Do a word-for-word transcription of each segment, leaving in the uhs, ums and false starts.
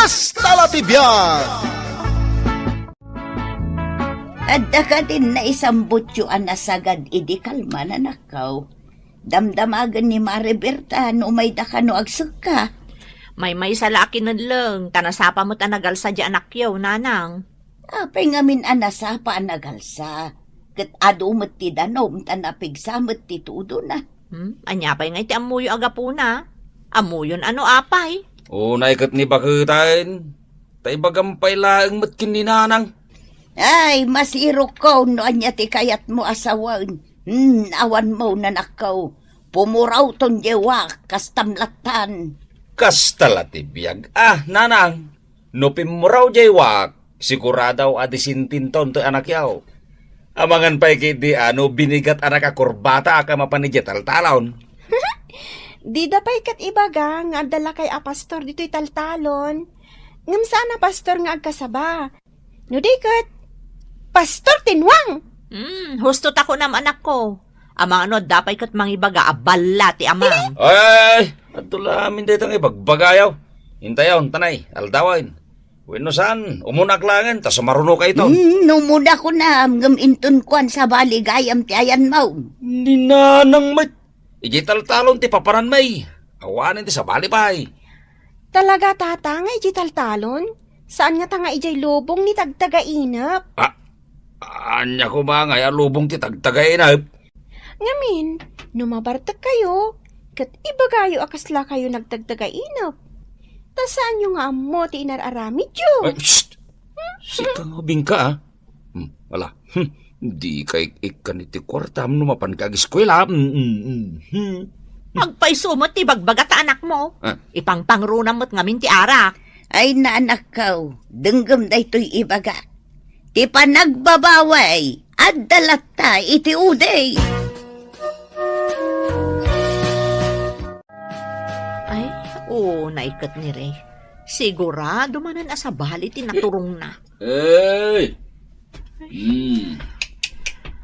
Hasta la ti biag! Adda kadin naisambutyo a nasagad idi kalman, anakko? Damdamagen ni Mare Berta no umayda kano agsekka. Maymaysa la a kinelleng, ta nasapa met a nagalsa di anakyo, nanang. Apay ngamin a nasapa a nagalsa? Ket adu met ti danum, ta napigsa met ti tudona. Hmm? Ania pay ngay ti ammoyo a gapuna? Ammoyon a no apay? Unay ket ni baketen, ta ibagam pay laeng met ken ni nanang. Ay, masirokko no ania ti kayatmo a sawen. Hmm, awanmo, nanakko. Pumurawton diay wak, kastam lattan. Kasta la ti biag. Ah, nanang, no pimmuraw diay wak, sigurado a disintinton ti anakyo. Amangan pay ketdi a no binigat a nakakurbata a kamapan idiay taltalon. Dida pay ket ibaga nga adda lakay a pastor ditoy taltalon. Ngem saan a pastor nga agkasaba. No di ket, Pastor Tinuang! Hmm, husto ta kunam, anakko. Amangan no adda pay ket mangibaga a balla ti amam. Ay, adto la amin dayta nga ibagbagayo. Intayon, tanay, aldawen. Wenno saan, umunak laengen, ta sumaruno kayton. Hmm, umuna kunam, ngem inton kuan sabali gayam ti ayanmo. Ni nanang met. Idiay taltalon ti papananmi. Awanen ti sabali pay. Talaga, tata, nga idiay taltalon? Saan ngata nga idiay lubong ni tagtagainep? Ah, ania koma ngay a lubong ti tagtagainep? Ngamin, no mabartekkayo, ket ibagayo a kaslakayo nagtagtagainep. Ta saanyo nga ammo ti inar-aramidyo. Ay, psst! Sika nga ubingka, ah. Hmm, ala. Hmm, di ka ik-ikkan iti kuartam no mapan ka ageskuela. Hmm, hmm, hmm, hmm. Agpayso met ti bagbaga ta anakmo. Ah. Ipangpangrunam met ngamin ti arak. Ay, naanakko, denggem daytoy ibaga. Ti panagbabawi, adda latta iti udi. Ay, unay ket ni Ray. Sigurado manen a sabali ti naturongna. Ay! Hmm.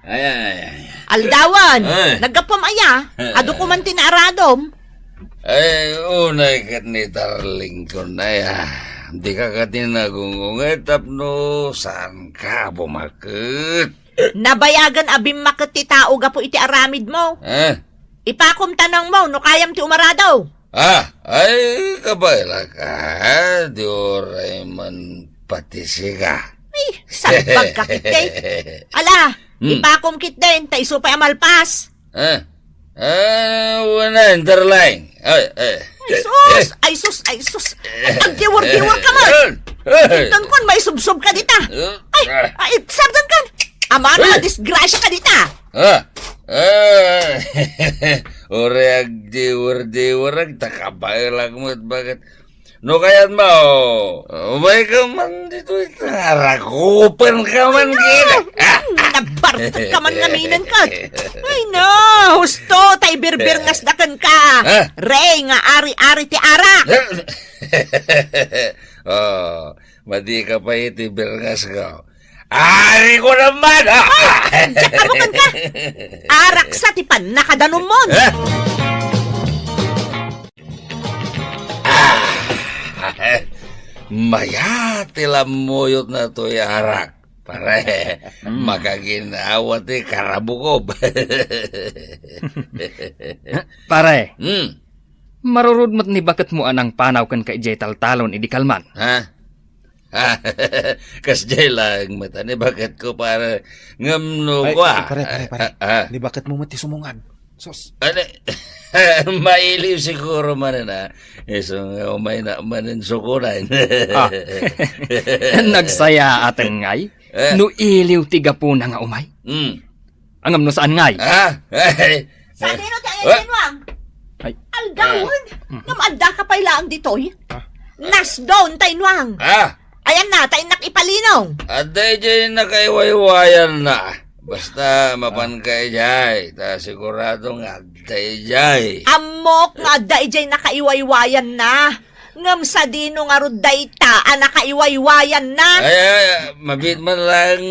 Ay, ay, ay, ay. Aldawan! Ay. Naggapuam aya? Adu koman ti naaradom? Ay, unay ket ni darling ko na ya. Di ka kadi nagunggungay tapno saan ka bumaket? Nabayagen a bimmaket ti tao gapu iti aramidmo. Eh? Ipakom tanangmo no kayam ti umarado. Ah, ay, kabaelak, ah, di uray man pati sika. Ay, salbag ka, Kitty. Ala, hmm. Ipakom, Kitty, ta isu pay a malpas. Ah, ah, wala, darling. Ay, ay. Ay, sus! Ay, sus! Ay, sus! Ay, agdiwar-diwar ka man! Ay, ay. Inton kuan, maisubsob ka dita. Ay, ay, sardan kan! Amana, ay. Disgrasya ka dita! Ah, ah. Uray agdiwar-diwar, agtakabaelak met, bakit? No kayatmo, umay ka man ditoy, arakupen ka man. Ay, no. Gina. Hmm, nabartek ka man ngaminen ket. Ay, no, husto, ta ibirbirngas da kenka. Ha? Rey nga ari-ari ti arak. Oh, madi ka pay iti birngas ko. Ari ko naman! Ah! Ay, diak a buken ka! Arak sa ti pannakadanummon! Ah! Ah! Mayat ti lammuyot na toy arak, pare. Mm. Makaginawa ti karabukob. Pare, mm. Marurud met ni baketmo a nangpanaw kenka idiay taltalon idi kalman. Ha? Kasdiay laeng met a ni baketko, pare. Ngem no kua, ay, pare, pare, pare. Ah, ah. Ni baketmo met ti sumungad. Sus. Ano? Mailiw siguro manen, ah. Isu nga umay na manen sukunan. Ah. Nagsayaaten ngay? Eh. No iliw ti gapuna nga umay? Hmm. Ngem no saan ngay? Ah? Ay. Sadino ti ayan, ah. Tinuang? Ay. Aldawan? Ah. Ngem adda ka pay laeng ditoy? Ah. Nasdon, Tinuang. Ah. Ayanna, ta innak ipalinong. Adda idiay nakaiwaywayanna. Basta mapan ka idiay, ta sigurado nga adda idiay. Ammok nga adda idiay nakaiwaywayanna. Ngem sadino ngarud dayta a nakaiwaywayanna? Ay, ay, ay, mabiit man lang,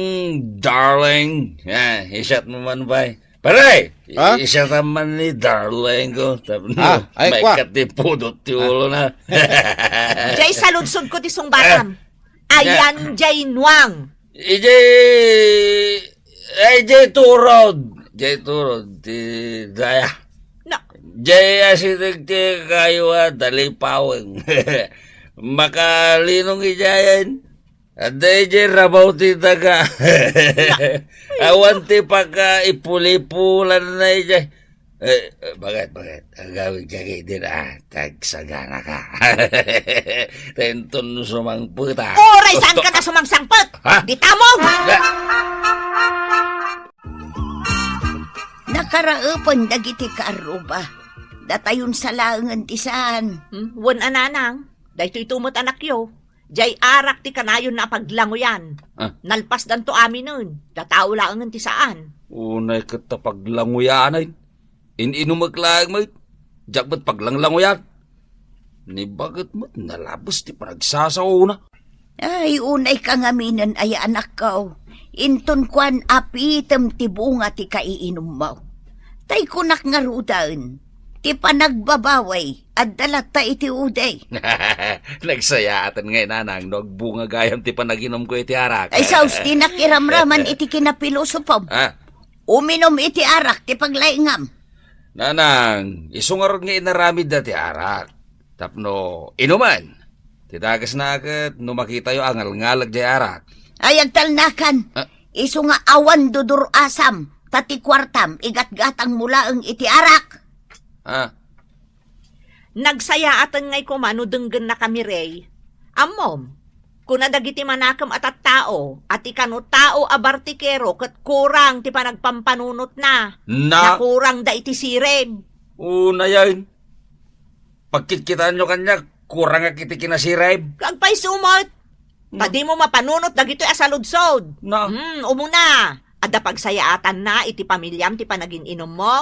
darling. Ah, i-chat mo man pay. Pare! Ha? Isatan man ni darling ko. Tapno, Ah, ay, kwa. Maikat ti pudot ti ulo na. Jay saludsod ko ti sungbatam. Ayan jay nuang. Ijay, ay, jay turod. Jay turod, ti daya. Na. Jay asideg ti kaywa, talipaweng. Makalinong ijayan. Adda ijay rabaw ti daga. Awan ti pakaipul-ipulan na ijay. Eh, eh, bakit, bakit? Agawid ka kay din, ah, tagsagana ka. Tenton sumangpeta. Oray, saan ka na sumangsangpet? Ha? Di tamong! Nakaraepen dagiti kaarruba. Datayon sa laengen ti saan. Hmm, wen a nanang, daytoy ito met anakyo. Jay arak ti kanayonna a paglanguyan. Ah. Nalpasdanto aminen, da tao laengen ti saan. Unay ket ta paglanguyanen. In-inumek laeng met, diak met paglanglanguyan. Ni baket met nalabes ti panagsasaona. Ay, unay ka ngaminen aya anakko. Inton kuan a pitem ti bunga ti kaiinummo. Tay kunak ngaruden, ti panagbabaway, adda latta iti uday. Nagsayaaten ngay, nanang, no agbunga gayam ti panaginumko iti arak. Ay, saus ti nakiramraman iti kinapilosopom. Ah. Uminum iti arak ti paglaingam. Nanang, isu ngarud nga inaramidda ti arak. Tapno inuman. Ti dagasna ket no makitayo a ngalngaleg jay arak. Ay, agtalnakan. Ah. Isu nga awan dudur-asam, ta ti kuartam, igatgatangmo laeng iti arak. Ah. Nagsayaaten ngay koma no denggennakami, Rey. Ammom, kuna dagiti manakem a tattao a ti kano tao a bartikero ket kurang ti panagpampanunotna. Na- Nakurangda iti sirib. Unayen. Pagkitkitaenyo kaniak, kurangak iti kinasirib. Agpayso met. Ta dimo mapanunot dagitoy a saludsod. Na. Hmm, umuna, adda pagsayaatanna iti pamiliam ti panagin-inummo.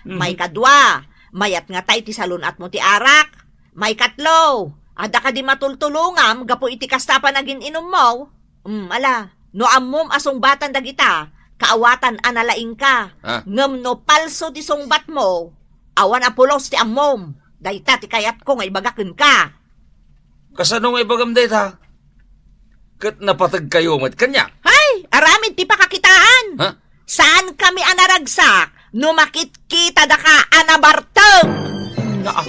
Mhm. Maikadua, mayat ngata iti salun-atmo ti arak. Maikatlo, adda kadi matultulongam gapu iti kasta a panagin-inummo? Hmm, ala, no ammom a sungbatan dagita, kaawatan a nalaingka. Ah. Ngem no palso ti sungbatmo, awan a pulos ti ammom. Dayta ti kayatko nga ibaga kenka. Kasano nga ibagam dayta? Ket napategkayo met kaniak. Ay, aramid ti pakakitaan. Ha? Saankami a naragsak no makitkitada ka a nabartek. Naa.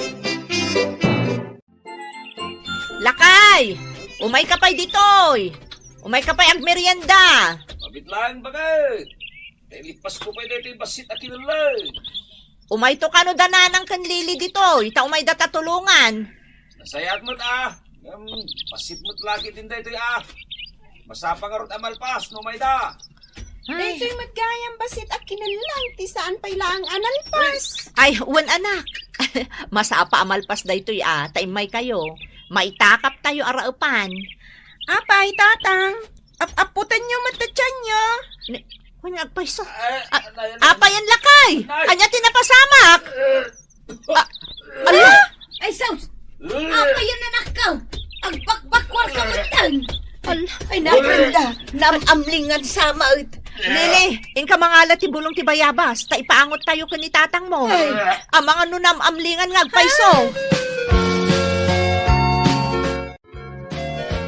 Lakay, umayka pay ditoy. Umayka pay agmerienda. Mabit laeng, baket. Tay lipasko pay daytoy bassit a kinelleng. Umayto kano da nanang ken Lily ditoy, ta umayda ta tulongan. Nasayaat met a. Ngem, bassit met lagi din daytoy a. Masapa ngarud a malpas no umayda. Ay. Daytoy met gayam bassit a kinelleng ti saan pay laeng a nalpas. Ay, wen, anak. Masapa a malpas daytoy a, ta immaykayo. Maitakaptayo a raepan. Apay, tatang? Ap-aputenyo met ti tianyo. Ne, wen nga agpayso. Ay, A-, ay, ay, apayan lakay? Ay. Ania ti napasamak? Eh. A-, ala? Ay, sus! Apayan, anakko? Agbakbakwar ka metten. Ala. Ay, nagranda. Naam-amlingan sa maet. Nene, inka mangala ti bulong ti bayabas, ta ipaangot tayo ken ni tatang mo. Ay. Amangan no naam-amlingan nga agpayso.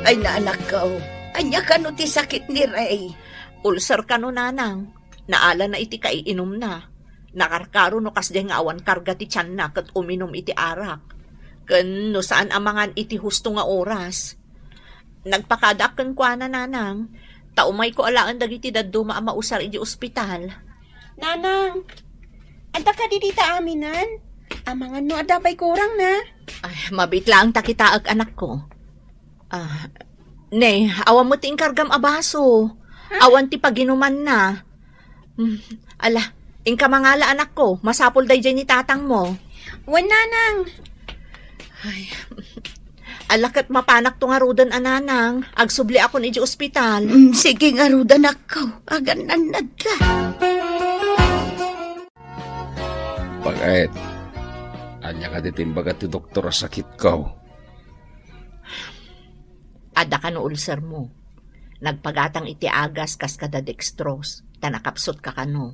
Ay, naanakko, ania kano ti sakit ni Rey? Ulcer kano, nanang. Naalana iti kaiinumna. Nakarkaro no kasdiay nga awan karga ti tianna ket uminum iti arak. Ken no saan a mangan iti husto nga oras. Nagpakadaak kenkuana, nanang. Ta umayko alaen dagiti dadduma a mausar iti ospital. Nanang, adda kadi dita aminen? Amangan no adda pay kurangna? Ay, mabit laeng ta kitaek, anakko. Ah, ne, awan met ti inkargam a baso. Ha? Awan ti paginumanna. Hmm, ala, inka mangala, anakko. Masapul daydiay ni tatang mo. Wen, nanang. Ay. Ala ket mapanakto ngaruden a nanang. Agsubliakon iti ospital. Mm, sige ngarud, anakko. Agannannadka. Baket, ania kadi ti imbaga ti doktor a sakitko? Adda kano ulcer mo. Nagpagatang iti agas kas kada dextrose, ta nakapsut ka kano.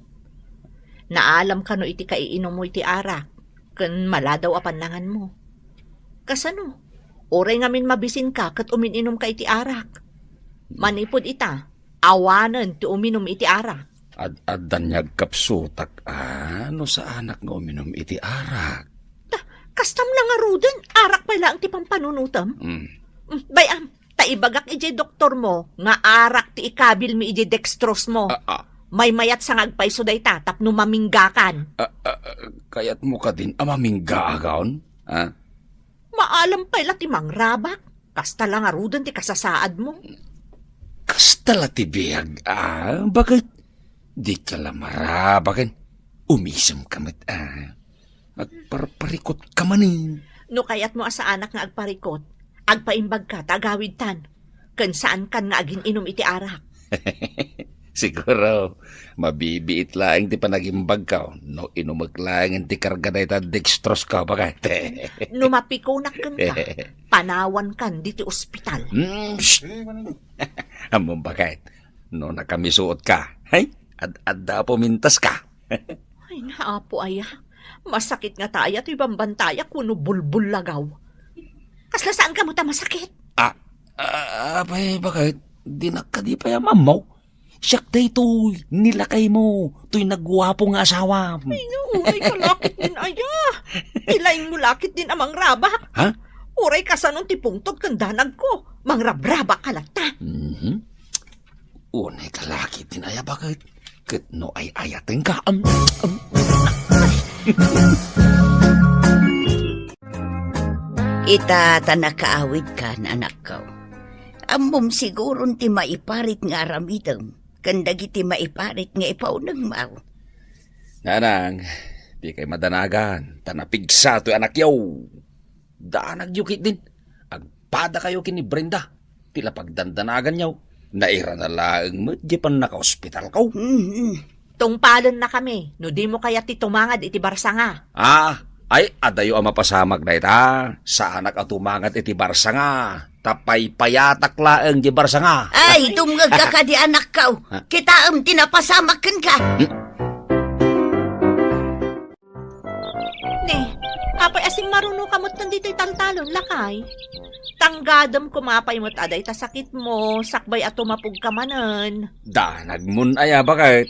Naalam kano iti kaiinummo iti arak, ken maladaw a pannanganmo. Kasano? Uray ngamin mabisinka ket umin-inumka iti arak. Manipud ita, awanen ti uminum iti arak. Ad-adda ni agkapsutak, a, no saanak nga uminum iti arak. Ta, kastam la ngaruden, arak pay laeng ti pampanunotem? Mm. Mm, bay-am, ta ibagak idiay doktormo nga arak ti ikabilmi idiay dextrose mo. Ah, ah. Maymayatsa nga agpayso dayta tapno maminggakan. Ah, ah, ah, kayatmo kadin a mamingga, agaon? Ah? Maalam pay la ti mangrabak. Kasta la ngaruden ti kasasaadmo. Kasta la ti biag, a, baket? Dika la marabaken. Umisemka met, a. Agparparikot ka manen. No kayatmo a saanak nga agparikot, agpaimbagka ta agawidtan. Ken saankan nga agin-inum iti arak. Siguro, mabibiit laeng ti panagimbagko no inumek laengen ti karga dayta dextrose ko, baket. No mapikunak kenka, panawankan ditoy ospital. Mm, shh! Ammom, baket, no nakamisuotka, hay, ad-adda a pumintaska. Ay, naapo aya. Masakit ngata aya toy bambantayak wenno bulbullagaw. Kasla saanka met a masakit? Ah, ah, apay, baket, dinak kadi pay a mammaw? Siak daytoy, ni lakaymo, toy naguapo nga asawam. Ay, no, uray ka la ketdin aya. Ilaingmo la ketdin a mangrabak. Ha? Uray kasanon ti pungtot ken danagko, mangrabrabak ka latta. Mhm. Unay ka la ketdin aya, baket, ket no ay-ayatenka, am, am. Ita ta nakaawidkan, anakko. Ammom siguron ti maiparit nga aramidem ken dagiti maiparit nga ipaunegmo. Nanang, dikay madanagan, ta napigsa toy anakyo. Danagyo ketdin. Agpadakayo ken ni Brenda. Ti la pagdandanaganyo. Nairana laeng met diay pannakaospitalko. Mhm. Tungpalennakami no dimo kayat ti tumangad iti barsanga. Ah, ay, adayo a mapasamak dayta. Saanak a tumangad iti barsanga. Ta paypayatak laeng diay barsanga. Ay, dumngegka kadi, anakko. Ha? Kitaem ti napasamak kenka. Hmm? Ne, apay a simmarunoka metten ditoy taltalon, lakay? Tanggadem koma pay met a dayta sakitmo, sakbay a tumapogka manen. Danagmon aya, baket?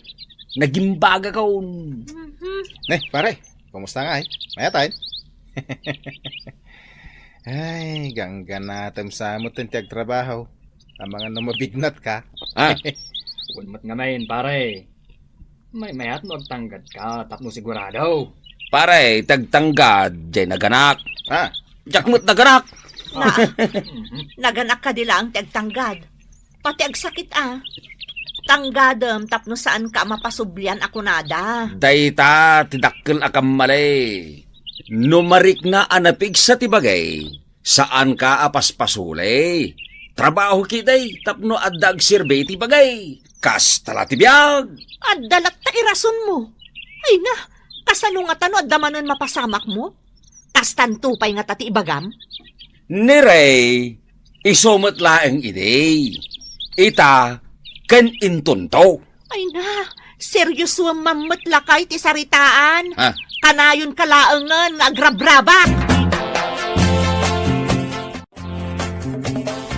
Nagimbagakon. Mhm. Ne, pare, kumusta ngay? Mayat, ay? Ay, gangganatem sa metten ti agtrabaho. Amangan no mabignatka. Ah. Wen met ngamin, pare. Maymayat no agtanggadka tapno sigurado. Pare, ti agtanggad, diay naganak. Ah. Diak met naganak. Na, naganak kadi laeng ti agtanggad. Pati agsakit a. Tanggadem tapno saanka a mapasublian a kunada. Dayta ti dakkel a kammali. No marikna a napigsa ti bagay, saanka a paspasulay. Trabaho ketdi tapno adda agserbi iti bagay. Kasta la ti biag. Adda latta irasonmo. Ay na, kasano ngata no adda manen mapasamakmo? Kastanto pay ngata ti ibagam? Ni Ray, isu met laeng idi. Ita, ken intonto. Ay na, seryosoem man met lakay ti saritaan. Ha? Kanayonka laengen nga agrabrabak.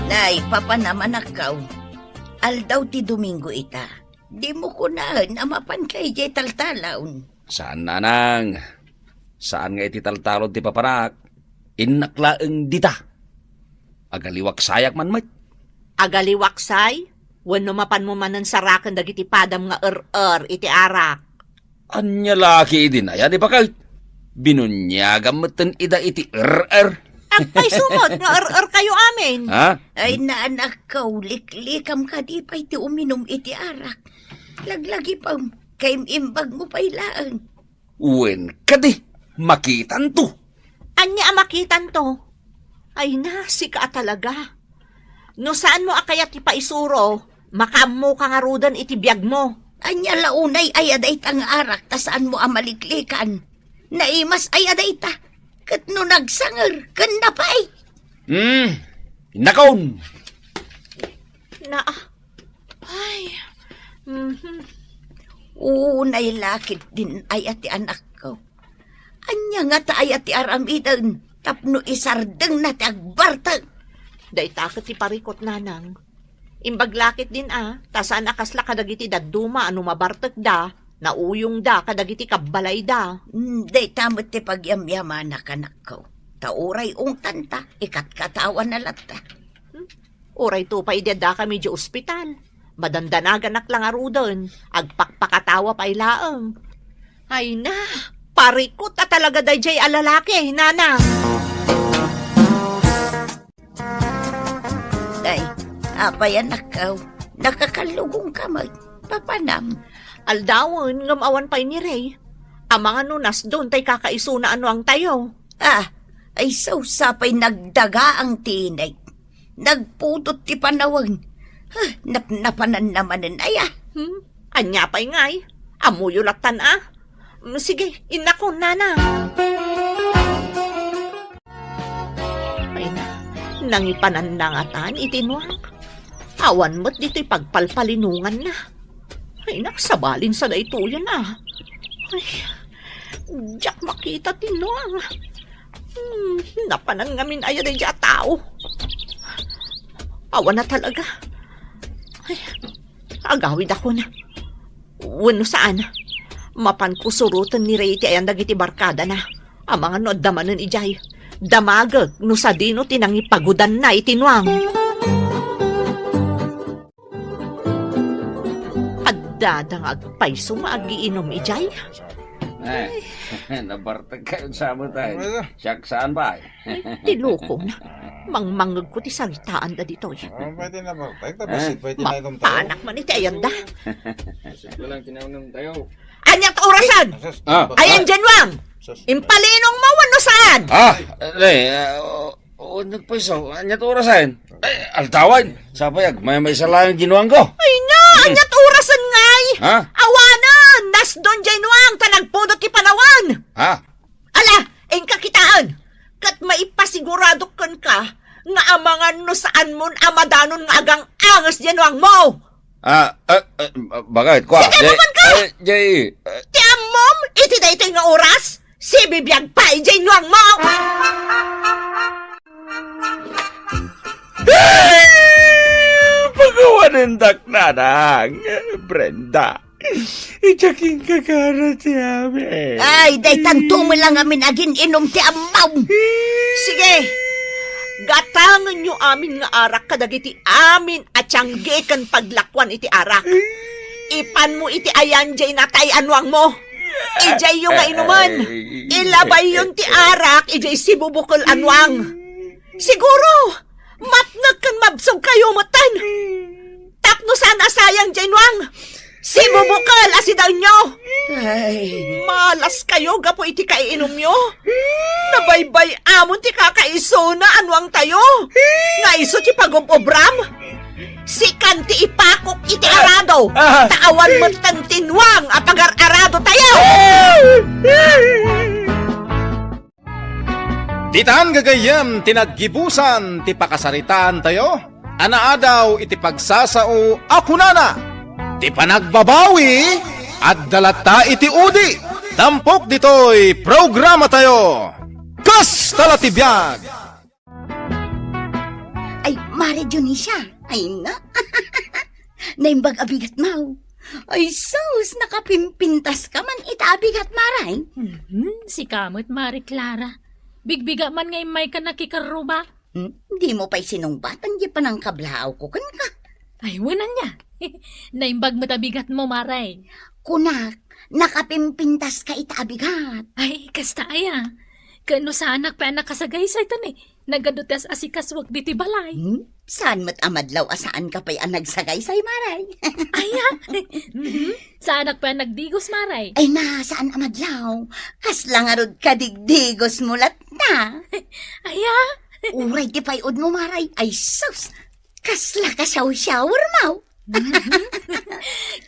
Nay, papanam, anakko. Aldaw ti Domingo ita. Dimo kunaen a mapanka idiay taltalon. Saan, nanang. Saan nga iti taltalon ti papanak. Innak laeng dita. Agaliwaksayak man met. Agaliwaksay? Wenno mapanmo manen saraken dagiti padam nga er-er iti arak? Ania la ketdin aya, ni baket? Binuniagam metten ida iti er-er. Agpayso met nga er-erkayo amin. Ha? Ay, naanakko, liklikam kadi pay ti uminum iti arak. Laglagipem, kaim-imbagmo pay laeng. Wen kadi, makitanto. Ania a makitanto? Ay na, sika a talaga. No saanmo a kayat ti paisuro, makaammoka ngaruden iti biagmo. Ania la unay aya dayta nga arak ta saanmo a maliklikan? Naimas aya dayta, ket no nagsanger, ken napay. Hmm, innakon. Na, ay, mhm. Unay la ketdin aya ti anakko. Ania ngata aya ti aramiden tapno isardengna ti agbartek? Dayta ket ti parikut, nanang. Imbag la ketdin a, ta saan a kasla kadagiti dadduma a no mabartekda, nauyongda kadagiti kabbalayda. Hmm, dayta met ti pagyamyamanak, anakko. Ta uray ungtanta, ikatkatawana latta. Hmm? Uray to pay idi addakami idiay ospital. Madandanaganak la ngaruden, agpakpakatawa pay laeng. Ay na, parikut a talaga daydiay a lalaki, nanang. Day, apay anakko, nakakallugongka met, papanam. Aldawen, ngem awan pay ni Ray. Amangan no nasdon tay kakaisuna a nuangtayo. Ah, ay, sausa pay nagdagaang ti inek. Nagpudot ti panawen. Huh, napnapananna manen aya. Hmm? Ania pay ngay? Ammoyo lattan a. Mm, sige, innakon, nana. Ay na, nangipananna ngatan iti nuang. Awan met ditoy pagpalpalinonganna. Ay, nagsabalin sa daytoyen a. Ay, diak makita ti nuang. Hmm, napanan ngamin aya daydiay a tao. Awan a talaga. Ay, agawidakon. Wenno saan, mapanko suroten ni Ray iti ayan dagiti barkadana. Amangan no adda manen idiay. Damagek no sadino ti nangipagudanna iti nuang. Addada nga agpayso nga agiinom idiay. Eh, nabartek kayo sa amo tayo. Ano? Siak saan ba? Ay, ti lokon. Mangmangegko ti saritaanda ditoy. Oh, pwede na ba? Tay, tapos Eh? pwede na inom tayo. Mapanak man iti ayanda. Sakto lang, tinanong tayo. Aniat orasan? Sus, Ah. Ayan, Januang. Sus. Impalinong mo, wenno saan? Ah, eh, ah, o, o, nagpaiso. Aniat orasan? Eh, aldawan. Sapay, agmaymaysa lang ang ginuang ko. Ay na, Hmm. Aniat orasan ngay? Ha? Awanen, nasdon Januang, ta nagpudot ti panawan. Ha? Ala, inka kitaen, ket maipasiguradok kenka nga amangan no saanmon a madanon nga agang-anges diay nuangmo. Ah, ah, ah, bakit? Kwa, Sige, jay, maman ka! Eh, jay, eh. Ti ammom, iti daytoy nga oras, sibibiag pay diay nuangmo! Pagawanen dak nanang, Brenda. Idiak inkagara ti amin. Ay, daytanto met lang amin agin-inom ti ammom. Sige, gatangenyo amin nga arak kadagiti amin a tianggi ken paglakuan iti arak. Ipanmo iti ayan diay natay a nuangmo. Idiayyo nga inumen. Ilabayyon ti arak idiay sibubukel a nuang. Siguro, matneg ken mabsogkayo metten. Tapno saan a sayang diay nuang, sibubukel a sidaenyo. Ay. Malas kayo gapu iti kaiinumyo. Nabaybay-amon ti kakaisuna a nuangtayo. Nga isu ti pagub-ubram. Sikan ti ipakok iti arado. Ah. Ta awan metten ti nuang a pagar-arado tayo. Ditan gagayyem ti naggibusan ti pakasaritaantayo a naadaw iti pagsasao a kunana, "Ti panagbabawi, adda latta iti udi." Tampok ditoy programatayo, Kasta la ti Biag! Ay, Mare Dionisia, ay na. Naimbag a bigatmo. Ay, sus, nakapimpintas ka man ita a bigat, Mare. Mhm, sika met, Mare Clara. Bigbiga man nga immayka nakikarruba. Hmm, dimo pay sinungbatan di panangkablaaw ko kenka. Ay, wen ania. Naimbag met a bigatmo, Mare. Kunak, nakapimpintas ka ita a bigat. Ay, kasta aya. Ken no saanak pay a nakasagaysay, ta ni, nagadu ti as-asikasuak ditoy balay. Hmm? Saan met a madlaw a saan ka pay a nagsagaysay, Mare? Aya? Mhm. Saanak pay a nagdigos, Mare? Ay na, saan a madlaw. Kasla ngarud kadigdigos mo latta. Aya? Uray ti pay-od mo, Mare. Ay, sus! Kasla ka shower-shower mo. Mhm.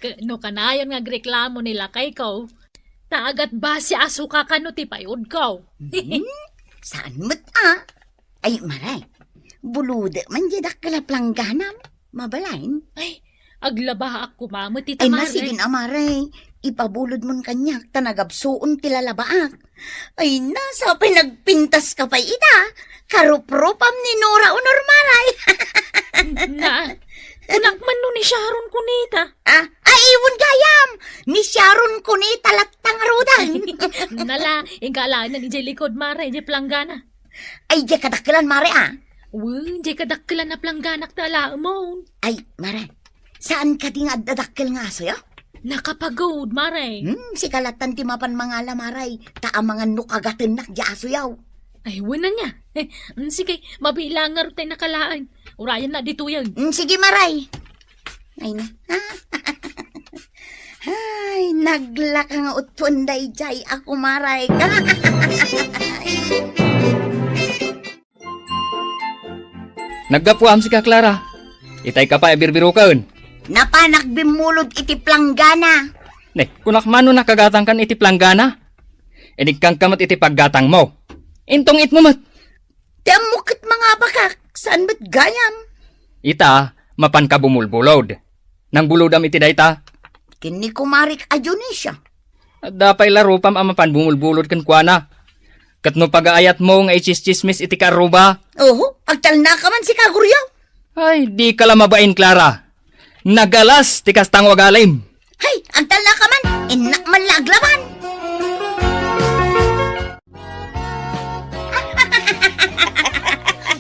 Ke-, no kanayon nga agreklamo ni lakayko, ta agatbasi a suka kano ti pay-odko. Hmm? Saan met a? Ay, Mare, bulude man di dakkel a planggana. Mabalin? Ay, aglabaak koma met ita, Mare. Ay, na, sige na, Mare. ipabulodmon kaniak ta nagabsuon ti lalabaak. Ay, nasa pay nagpintas ka pay ita. Karuprupam ni Nora Honor, Maray. Na, kunak man no ni Sharon Cuneta. Ah, ay, iwan gayam. Ni Sharon Cuneta latta ngaruden. Nala, ingkalanan ijay likod, Maray, ijay planggana. Ay, ijay kadakkelan, Maray, ah. Wen, ijay kadakkelan a plangganak ta alaemon. Ay, Maray, saan kadi nga adda dakkel nga asoyo? Nakapagod, Maray. Hmm, sika lattan ti mapan mangala, Maray. Ta amangan no kagatennak ijay asoyo. Ay, wen ania. Hmm, sige, mabiit laeng ngarud tay nakalaen. Urayenna ditoyen. Hmm, sige, Maray. Ay na. Ay, naglaka nga utpon dayjay a kumarek. Naggapuam sika, Clara. Itay ka pay a birbiroken. Napanak bimmulod iti planggana. Ne, kunak man no nakagatangkan iti planggana. Inigkanka met iti paggatangmo. Intong-itmo met. Ti ammok ket mangabakak, saan met gayam? Ita, mapanka bumulbulod. Nangbulodam iti dayta? Ken ni kumarek a Dionisia. Adda pay la rupam a mapan bumulbulod kenkuana. Ket no pagaayatmo nga itsistsismis iti kaarruba? Oho, agtalnaka man sika, Goryo. Ay, dika la mabain, Clara. Nagalas ti kasta nga ugalim. Hay, agtalnaka man, innak man la aglaban.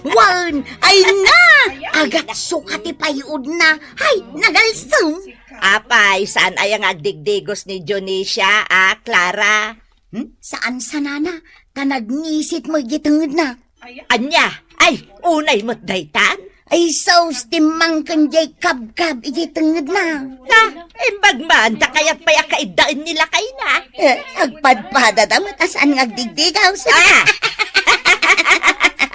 Wen, ay na! Agatsuka ti payudna. Hay, nagalsem. Apay, saan aya nga agdigdigos ni Dionisia, a, Clara? Hmm? Saan sanana? Ta nagnisit mo iti tengedna. Ania? Ay, unay met daytan? Ay, sus, timmangken jay kabkab iti tengedna. Na, imbag man, ta kayat pay a kaiddaen ni lakayna. Eh, agpadpadada met a saan nga agdigdigaw. Ah!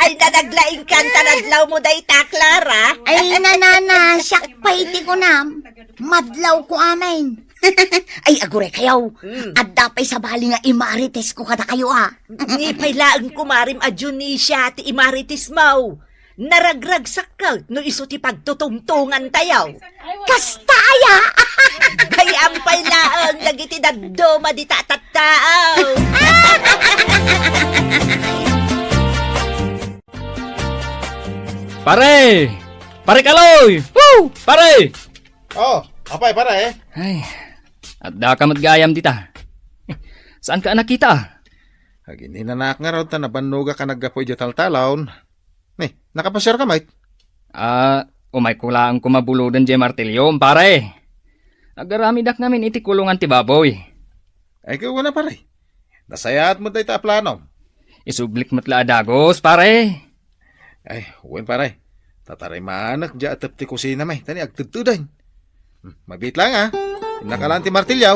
Ay, nanaglaingkan ta nadlaw mo dayta, Clara. Ay, nanana, siak pay ti kunam. Madlaw ko amin. Ay, aguraykayo. Mm. Adda pay sabali nga imarites ko kadakayo, a. Ni pay laeng kumarim a Dionisia ti imarites mo. Naragragsak ket no isu ti pagtutungtungan tayo. Kasta aya? Bay-am pay laeng dagiti dadduma dita a tattao. Pare! Pare Kaloy! Woo! Pare! Oh, apay, pare? Ay, adda ka met gayam dita. Saan ka a nakita? Agininanak ngarud ta nabannogak a naggapu idiay taltalon. Ni, nakapasiar ka met? Ah, umay ko laeng koma buloden diay martilyo, pare. Agaramidak ngamin iti kulongan ti baboy. Ay, kayat na, pare. Nasayaat met dayta a plano. Isublik met la a dagus, pare. Ay, wen, pare. Tatarimanak diay atep ti kusina met, ta ni agtedteden. Hmm, mabiit laeng, a. Innaka laeng ti martilyo.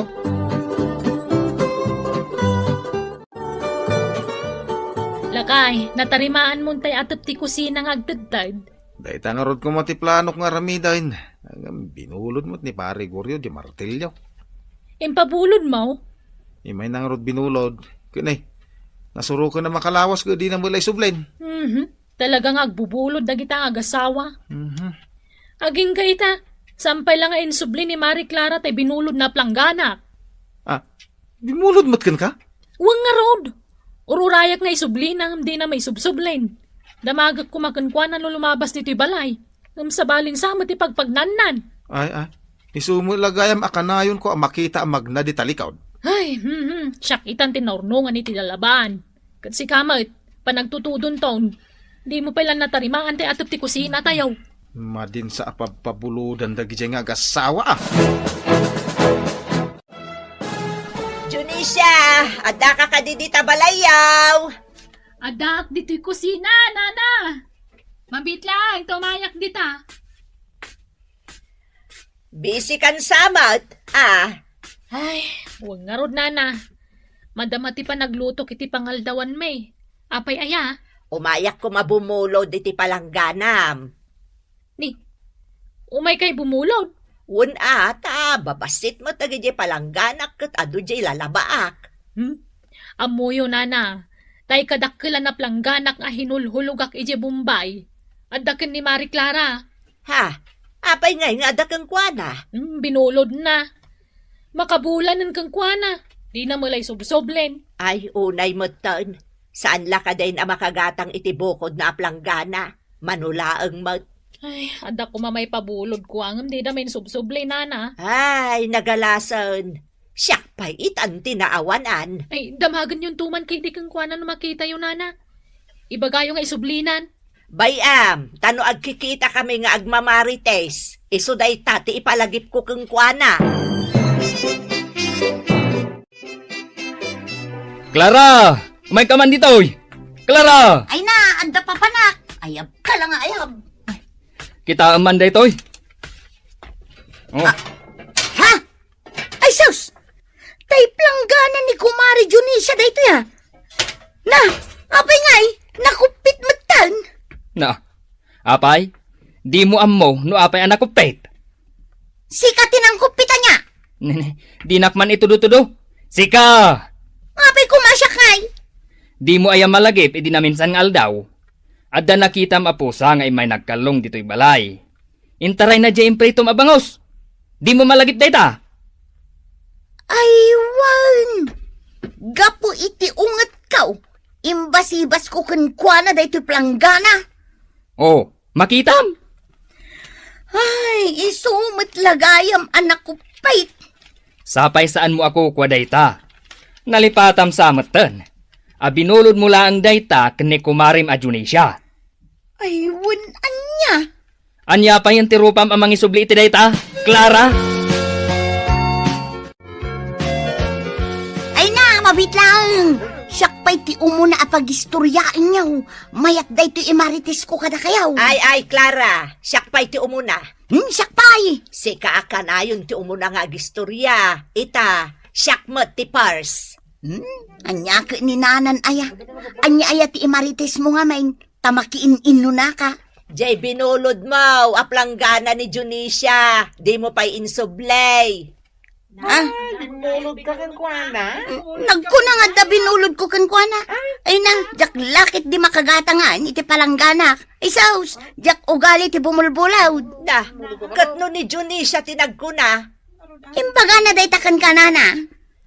Lakay, natarimaan mo tay atep ti kusina nga agtedted? Dayta ngarud koma ti planok nga aramiden. Ngem binulod met ni Pare Goryo diay martilyo. Impabulod mo? Imayna ngarud binulod. Ken ay, nasuroken a makalawas ket dina met la isublen. Mhm. Talaga nga agbubulod dagita nga agasawa. Mhm. Agingga ita, saan pay la nga insubli ni Mari Clara tay binulodna a planggana. Ah, binulod met kenka? Wen ngarud. Ururayak nga isublina ngem dina maisubsublen. Damagek koma kenkuana no lumabas ditoy balay. Ngem sabalin sa met ti pagpagnannan. Ay, ay. Isu met la gayam a kanayonko a makita a magna dita likod. Ay, hmm, hmm. Siak itan ti naurnongan iti lalaban. Ket sika met, panagtutudonton. Dimo pay la natarimaan ti atep ti kusina tayo. Madinsa a pabpabulodan dagidiay nga agasawa, a. Junisia, addaka kadi dita balayyo? Addaak ditoy kusina, nana. Mabiit laeng ta umayak dita. Busy kan sa met, a. Ay, wen ngarud, nana. Madama ti panaglutok iti pangaldawanmi. Apay aya? Umayak koma bumulod iti palangganam. Ni, umaykay bumulod? Wen a, ta babassit met dagidiay palangganak ket adu diay lalabaak. Hmm? Ammoyo, nana, tay kadakkelan a plangganak a hinulhulogak idiay Bombay. Adda ken ni Mari Clara. Ha? Apay ngay nga adda kenkuana? Hmm, binulodna. Makabulanen kenkuana. Dina met la isubsoblen. Ay, unay metten. Saan la kadi a makagatang iti bukodna a planggana? Mano laeng met. Ay, adda koma maipabulodko, ngem dida met insubsoble, nana. Ay, nagalasen. Siak pay itan ti naawanan. Ay, damagenyon to man ketdi kenkuana no makitayo, nana. Ibagayo nga isublinan. Bay-am, ta no agkikitakami nga agmamarites, isu dayta ti ipalagipko kenkuana. Clara! Umayka man ditoy! Clara! Ay na, adda papanak. Ayab ka lang, ayab. Kitaem man daytoy. Oh. Ah, ha? Ay, sus! Tay planggana ni Kumare Dionisia daytoy, a. Na, apay ngay, nakuppit metten. Na, apay, dimo ammo no apay a nakuppit? Sika ti nangkuppit ania? Nene, dinak man itudo-tudo. Sika! Apay koma siak ngay? Dimo aya malagip idi naminsan nga aldaw? Adda nakitam a pusa nga immay nagkallong ditoy balay. Intarayna diay impritom a bangus. Dimo malagip dayta? Ay, wen. Gapu iti ungetko, imbasibasko kenkuana daytoy planggana. Oh, makitam? Ay, isu met la gayam a nakuppit. Sapay saanmo a kukua dayta. Nalipatam sa metten a binulodmo laeng dayta ken ni kumarem a Dionisia. Ay, wen, ania? Ania payen ti rupam a mangisubli iti dayta, Clara? Ay na, mabiit laeng. Siak pay ti umuna a pagistoriaenyo. Mayat daytoy imaritesko kadakayo. Ay, ay, Clara, siak pay ti umuna. Hmm, siak pay. Sika a kanayon ti umuna nga agistoria. Ita, siak met ti pars. Hmm, ania ket ni nanan aya? Ania aya ti imaritesmo ngamin? Ta makiin-innonaka. Jay binulodmo a planggana ni Dionisia, dimo pay insubley. Ah? Ay, binulod ka kenkuana? Nagkuna nga adda binulodko kenkuana. Ay na, diak la ketdi makagatang iti palangganak. Ay sus, diak ugali ti bumulbulod. Da, ket no ni Dionisia ti nagkuna? Imbagana dayta kenka, nana.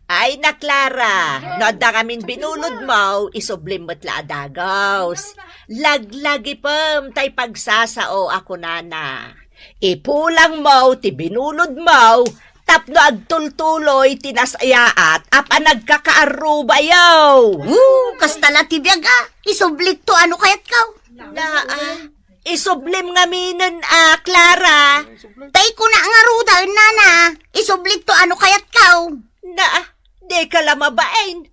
Ay na, Clara, no adda ngamin binulodmo, isublim met la a dagus. Laglagipem tay pagsasao a kunana. Ipulangmo ti binulodmo tapno agtultuloy ti nasayaat a panagkakaarrubayo. Woo, kasta la ti biag, a. Isublikto a no kayatko. Naa. Isublim ngaminen a, Clara. Tay kuna ngaruden, nana, isublikto a no kayatko. Na, dika la mabain.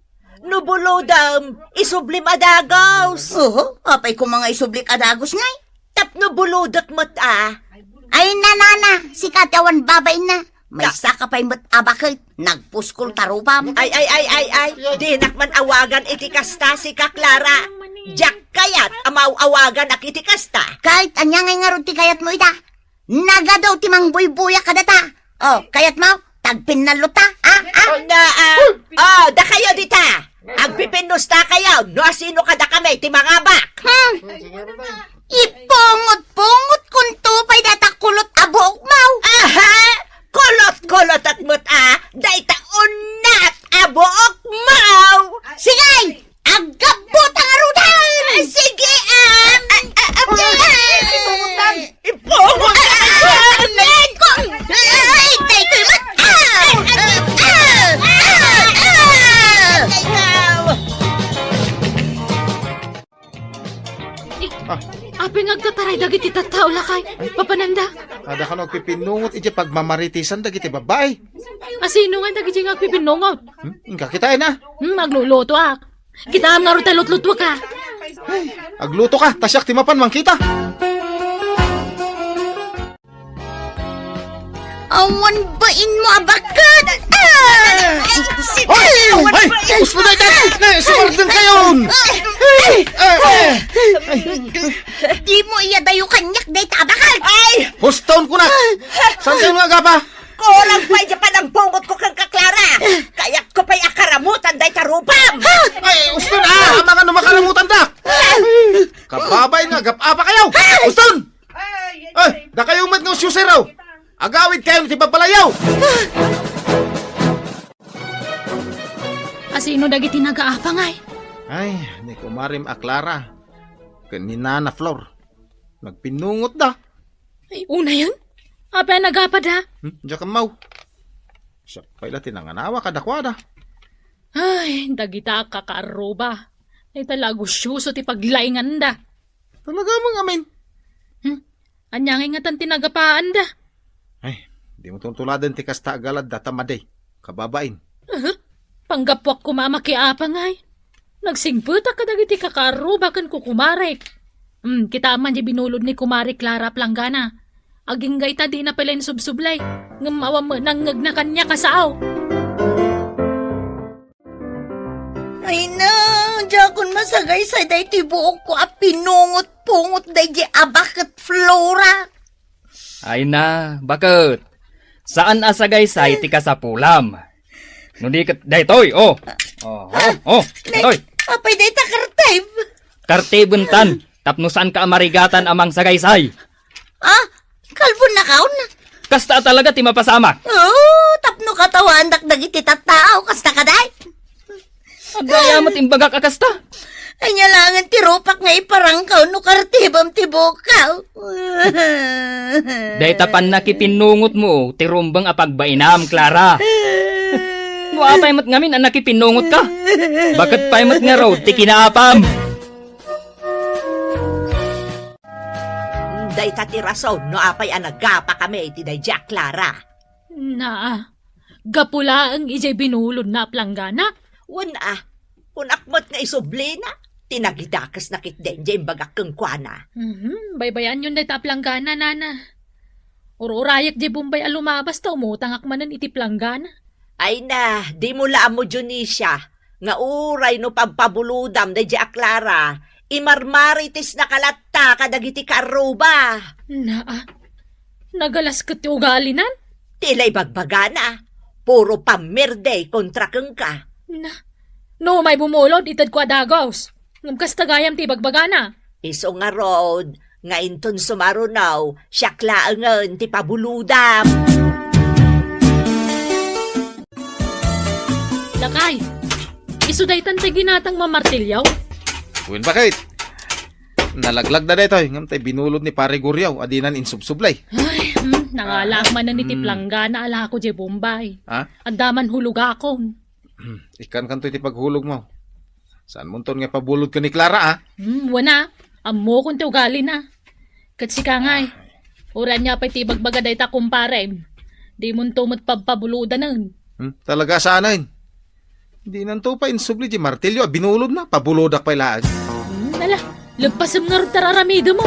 No bulodem, isublim a dagus. Oho, apay koma nga isublik a dagus ngay? Tapno bulodek met a. Ay, na, nana, sika ti awan babainna. Maysa ka pay met a baket, nagpuskol ta rupam. Ay, ay, ay, ay, ay, dinak man awagan iti kasta, sika, Clara. Diak kayat a maaw-awaganak iti kasta. Ket ania ngay ngarud ti kayatmo ita? Nagadu ti mangbuybuya kadata. O, kayatmo? Tagpinnalluta? A, a? O, na, a. O, dakayo dita. Agpipinnusta kayo no asino kadakami ti mangabak. Hmm. Ipungot-pungot kunto pay data kulot a buokmo. Aha! Kulot-kulotek met a, dayta unnat a buokmo. Sige, aggabbutang ngaruden. Sige, a. A, a, a, ipungot. Ipungot. A, a, a, a, ay, daytoy met a. A, a, a, a. Ikaw. Eh, ah. Apay nga agtataray dagiti tattao, lakay? Papananda? Adda kano agpipinnungot iti pagmamaritesan dagiti babbai. Asino nga dagiti nga agpipinnungot? Hmm? Inka, kitaen a. Hmm, aglulutoak. Kitaem ngarud ta lutlutuak a. Ay, aglutoka, ta siak ti mapan mangkita. Awan bainmo a baket! Ah! Ay! Ay! Ay! Usto dayta! Ne, sumardeng kayon! Ay! Ay! Ay! Dimo iyadayo kaniak dayta a baket! Ay! Huston ko na! Saan kayo nga agapa? Kulang pay diay panangpungotko kenka, Clara! Kayatko pay a karamutan dayta rupam! Ay, usto na! Amangan no makaramutan da! Kababay nga agapa kayo! Huston! Ay, dakayo met nga usyusero! Agawid kayo ti babbalayyo! Asino dagiti nagaapa ngay? Ay, ni kumarem a Clara ken ni Nana Flor. Nagpinnungotda. Ay, unayen? Apay a nagapada? Hmm, diak ammo. Siak pay la ti nanganawa kadakuada. Ay, dagita a kakaarruba. Dayta la a gusyoso ti paglainganda. Talaga, Mang Amin? Hmm? Ania ngay ngatan ti nagapaanda? Ay, dimo tuntuladen ti kasta a galadda ta madi, kababain. Aha. Panggapuak koma a makiapa ngay. Nagsigpetak kadagiti kakaarruba ken kukumarek. Hmm, kitaem man ti binulod ni Kumare Clara a planggana. Agingga ita dina pay la insubsublay, ngem awan met nangngegna kaniak a sao. Ay na, diakon masagaysay daytoy buokko a pinungot-pungot daydi a baket, Flora. Ay na, baket. Saan a sagaysay ti kasapulam. No di ket daytoy, oh. Oh, oh, oh, daytoy. Apay dayta kartib? Kartibentan, tapno saanka a marigatan a mangsagaysay. Ah, kalbonnakon? Kasta a talaga ti mapasamak. Oh, tapno katawaandak dagiti tattao, kasta kadi? Adda aya met imbagak a kasta? Ania laengen ti rupak nga iparangkaw no kartibem ti buokko? Dayta pannakipinnungotmo ti rumbeng a pagbainam, Clara. No apay met ngamin a nakipinnungotka, baket pay met ngarud ti kinaapam. Dayta ti rason no apay a nagapakami iti daydiay a Clara. Naa, gapu laeng idiay binulodna a planggana? Wen a, kunak met nga isublina ti nagidakesna ketdi idiay imbagak kenkuana. Mhm, baybay-anyon dayta a planggana, nana. Ur-urayek diay Bombay a lumabas ta umutangak manen iti planggana. Ay na, dimo la ammo, Dionisia, nga uray no pabpabulodam daydiay a Clara, imarmaritisnaka latta kadagiti kaarruba. Naa, nagalas ket ti ugalinan? Ti la ibagbagana, puro pammirdi kontra kenka. Na, no umay bumulod, itedko a dagus. Ngem kasta gayam ti ibagbagana. Isu ngarud, nga inton sumaruno, siak laengen ti pabulodam. Lakay, isu daytan ti ginatang mamartilyo? Wen, baket. Nalaglagda daytoy, ngem tay binulod ni Pare Guriaw a dinan insubsublay. Ay, hmm, nangalaak manen iti planggana a lako diay Bombay. Ha? Adda man hulogakon. Ikkankanto iti paghulogmo. Saanmonton nga ipabulod ken ni Clara, a? Hmm, wen a. Ammokon ti ugalina. Ket sika ngay, uray ania pay ti ibagbaga dayta kumparem, dimonto met pabpabulodanen. Hmm, talaga saanen. Dinanto pay insubli diay martilyo a binulodna, pabulodak pay laeng. Hmm, ala, leppasem ngarud ti ar-aramidem.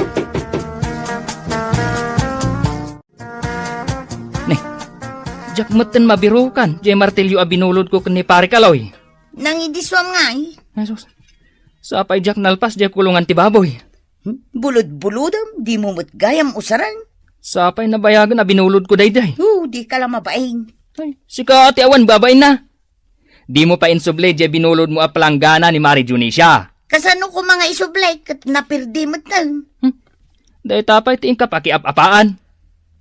Ne, diak metten mabirukan diay martilyo a binulodko ken ni Pare Kaloy. Nangidisuam ngay? Ay, sus. Sapay diak nalpas diay kulongan ti baboy. Hmm? Bulod-bulodem, dimo met gayam usaren? Sapay nabayagen a binulodko daydiay. Oh, dika la mabain. Ay, sika ti awan babainna. Dimo pay insubli diay binulodmo a palanggana ni Mari Dionisia. Kasano koma nga isubli ket naperdi metten? Hmm? Dayta pay ti inka pakiap-apaan.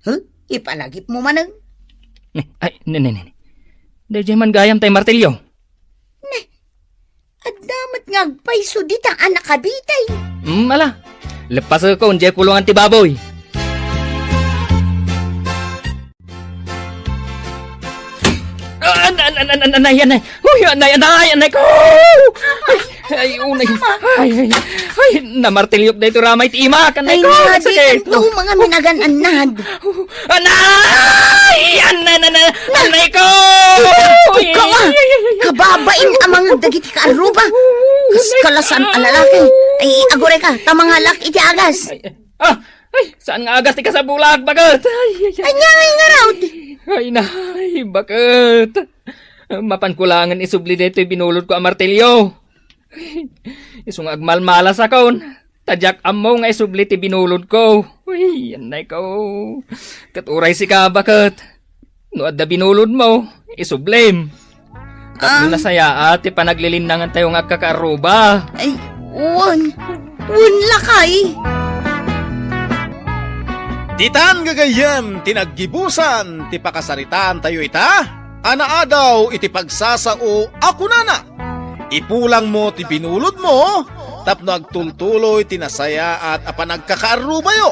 Huh? Ipalagipmo manen? Ne, ay, ne, ne, ne, ne. Daydiay man gayam tay martilyo. Ne, adda met nga agpayso dita a nakabitay. Hmm, ala. Leppasekon diay kulongan ti baboy. Ah, an-, an-, an-, an-, anay, anay. Uy, anay, anay, anay ko! Ay, ay, unay. Ay, ay, ay, namartilyok daytoy ramay ti imak, anay ko, sakit. Ay, nga, di kanto, mga minagan-annad. Anay! Anay, anay, anay, anay ko! Tuktok ka, ah! Kababain a mangeg dagiti kaarruba. Kas kalasan a lalaki. Ay, aguray ka, ta mangalak iti agas. Ay, ah! Ay, saan nga agas ti kasabulak, baket? Ay, ay, ay. Ania ngay ngarud? Ay, nay, baket. Mapanko laengen isubli daytoy binulodko a martilyo. Isu nga agmalmalasakon, ta diak ammo nga isubli ti binulodko. Uy, annay ko. Ket uray sika, baket. No adda binulodmo, isublim. Tapno nasayaat ti panaglilinnangantayo nga agkakaarruba. Ay, wen. Wen, lakay. Ditan gagayyem ti naggibusan ti pakasaritaantayo ita a naadaw iti pagsasao a kunana, Ipulangmo ti binulodmo tapno agtultuloy ti nasayaat a panagkakaarrubayo.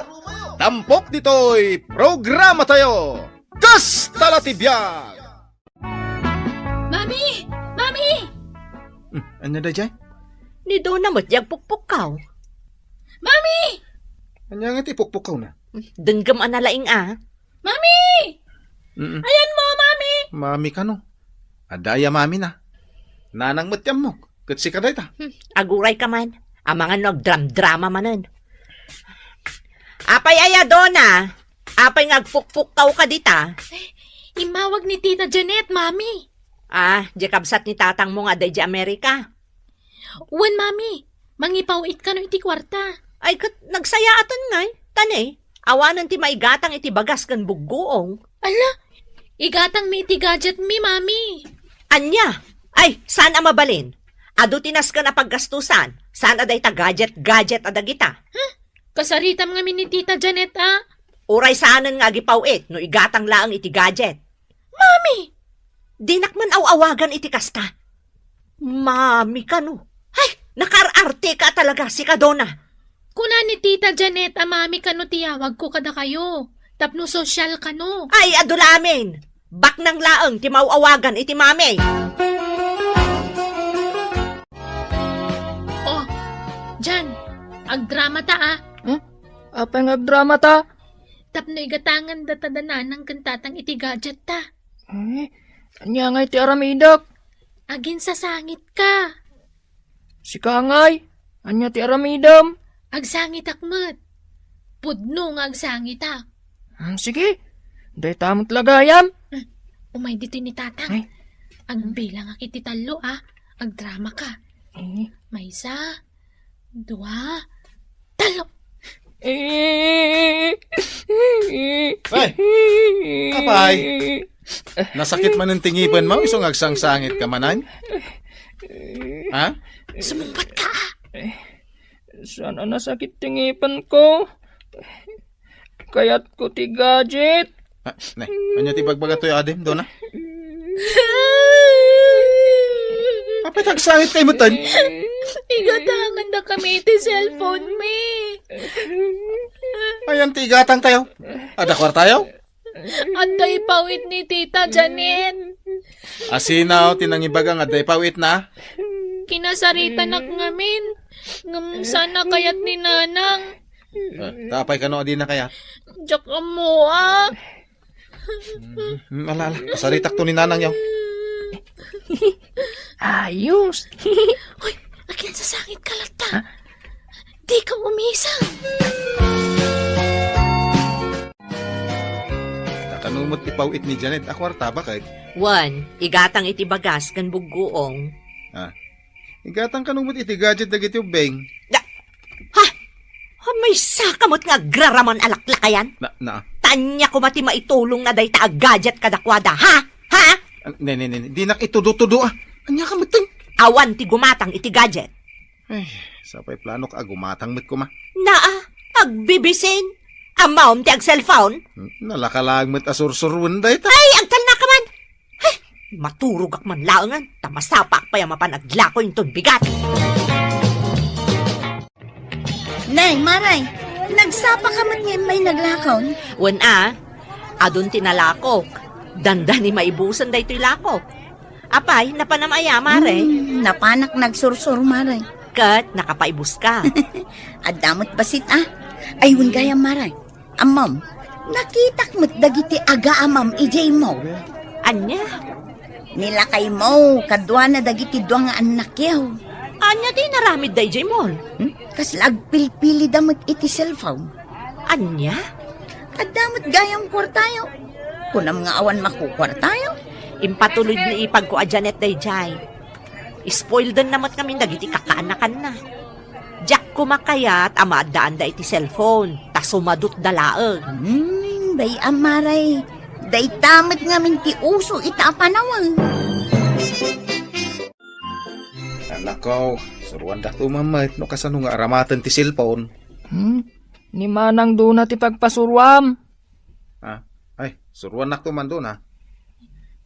Tampok ditoy programatayo. Kasta la ti biag! Mami! Mami! Hmm, ania daydiay? Ni Dona met ti agpukpukkaw. Mami! Ania nga ti ipukpukkawna? Denggem a nalaing a. Mami! Mm-mm. Ayanmo, Mami! Mami kano? Adda aya mamina? Nanang met ti ammok. Ket sika dayta. Hmm, agurayka man. Amangan no agdramdrama manen. Apay aya, Dona? Apay nga agpukpukkaw ka dita? Immawag ni Tita Janet, Mami. Ah, di kabsat ni tatangmo nga adda idiay Amerika. Wen, Mami, mangipaw-it kano iti kuarta. Ay, ket nagsayaaten ngay. Tani, awanen ti maigatang iti bagas ken buggoong. Ala, igatangmi iti gadgetmi, Mami. Ania? Ay, saan a mabalin? Adu ti nasken a paggastusan. Saan a dayta gadget-gadget a dagita? Huh? Kasaritam ngamin ni Tita Janet, a? Uray saanen nga agipaw-it no igatang laeng iti gadget. Mami! Dinak man aw-awagan iti kasta. Mami kano? Ay, nakaar-arte ka talaga, sika, Dona. Kuna ni Tita Janet a mami kano ti yawagko kadakayo. Tapno sosyal kano. Ay, adu la amin. Baknang laeng ti maaw-awagan iti mami. Oh, Jan, agdramata, a. Hmm? Apay nga agdramata? Tapno igatangan data da nanang ken tatang iti gadget ta. Ay, ania ngay ti aramidek? Aginsasangitka. Sika ngay, ania ti aramidem? Agsangitak met. Pudno nga agsangitak. Hmm, sige. Dayta met la gayam. Hmm, umay ditoy ni tatang. Ay. Agbilangak iti tallo, a. Agdramaka. Eh. Maysa, dua, tallo. Eh. Ay, apay. Nasakit manen ti ngipenmo, isu nga agsangsangitka manen? Ha? Sumungbatka, a. Saan a nasakit ti ngipenko? Kayatko ti gadget. Ah, ne, ania ti ibagbagatoy, adim, Dona? Apay ta agsangit kay metten? Igatangandakami iti cellphone mi. Ayan ti igatangtayo. Adda kuartayo? Adda ipaw-it ni Tita Janet. Asino ti nangibaga nga adda ipaw-itna? Kinasaritanak ngamin. Ngem saan a kayat ni Nanang. Ah, ta apay kano a dina kayat? Diak ammo, a. Mm, ala, ala. Kasaritakto ni Nanangyo. Ayos. Hoy, aginsasangit ka latta. Ha? Dika umisang. Ta kano met ipaw-it ni Janet a kuarta, baket? Wen, igatang iti bagas ken buggoong. Ah. Igatang kano met iti gadget dagiti ubbing. Da-, ha? Ha, maysa ka met nga agraraman a laklakayan? Na, na. Ta ania koma ti maitulongna dayta a gadget kadakuada, ha? Ha? Ah, ne, ne, ne, ne. Dinak itudo-tudo, a. Ania ka metten? Awan ti gumatang iti gadget. Ay, sapay planok a gumatang met koma. Naa, agbibisin. Ammom ti ag-cellphone? Hmm, nalaka laeng met a sursuroen dayta. Ay, agtalna ka man. Ay, maturogak man laengen, ta masapaak pay a mapan aglako inton bigat. Nay, Maray, nagsapa ka met nga immay naglakaw? Wen a, adun ti nalakok. Dandani maibusen daytoy lakok. Apay, napanam aya, Mare? Hmm, napanak nagsursur, Mare. Ket nakapaibus ka. Adda met bassit, a. Ay, wen gayam, Mare. Ammom, nakitak met dagiti agaamam idiay mall. Ania? Ni lakaymo, kaduana dagiti dua nga annakyo. Ania ti inaramidda idiay mall? Hmm? Kasla agpilpilida met iti cellphone. Ania? Adda met gayam kuartayo. Kunam nga awan makukuartayo? Impatulod ni ipagko a Janet daydiay. Spoilden na met ngamin dagiti kakaanakanna. Diak koma kayat a maaddaanda iti cellphone, ta sumadutda laeng. Hmm, bay-am, Maray. Dayta met ngamin ti uso ita a panawen. Anakko, suruandak to met no kasano nga aramaten ti cellphone. Hmm? Ni manang Dona ti pagpasuruam. Ah, ay, suruannak to man, Dona.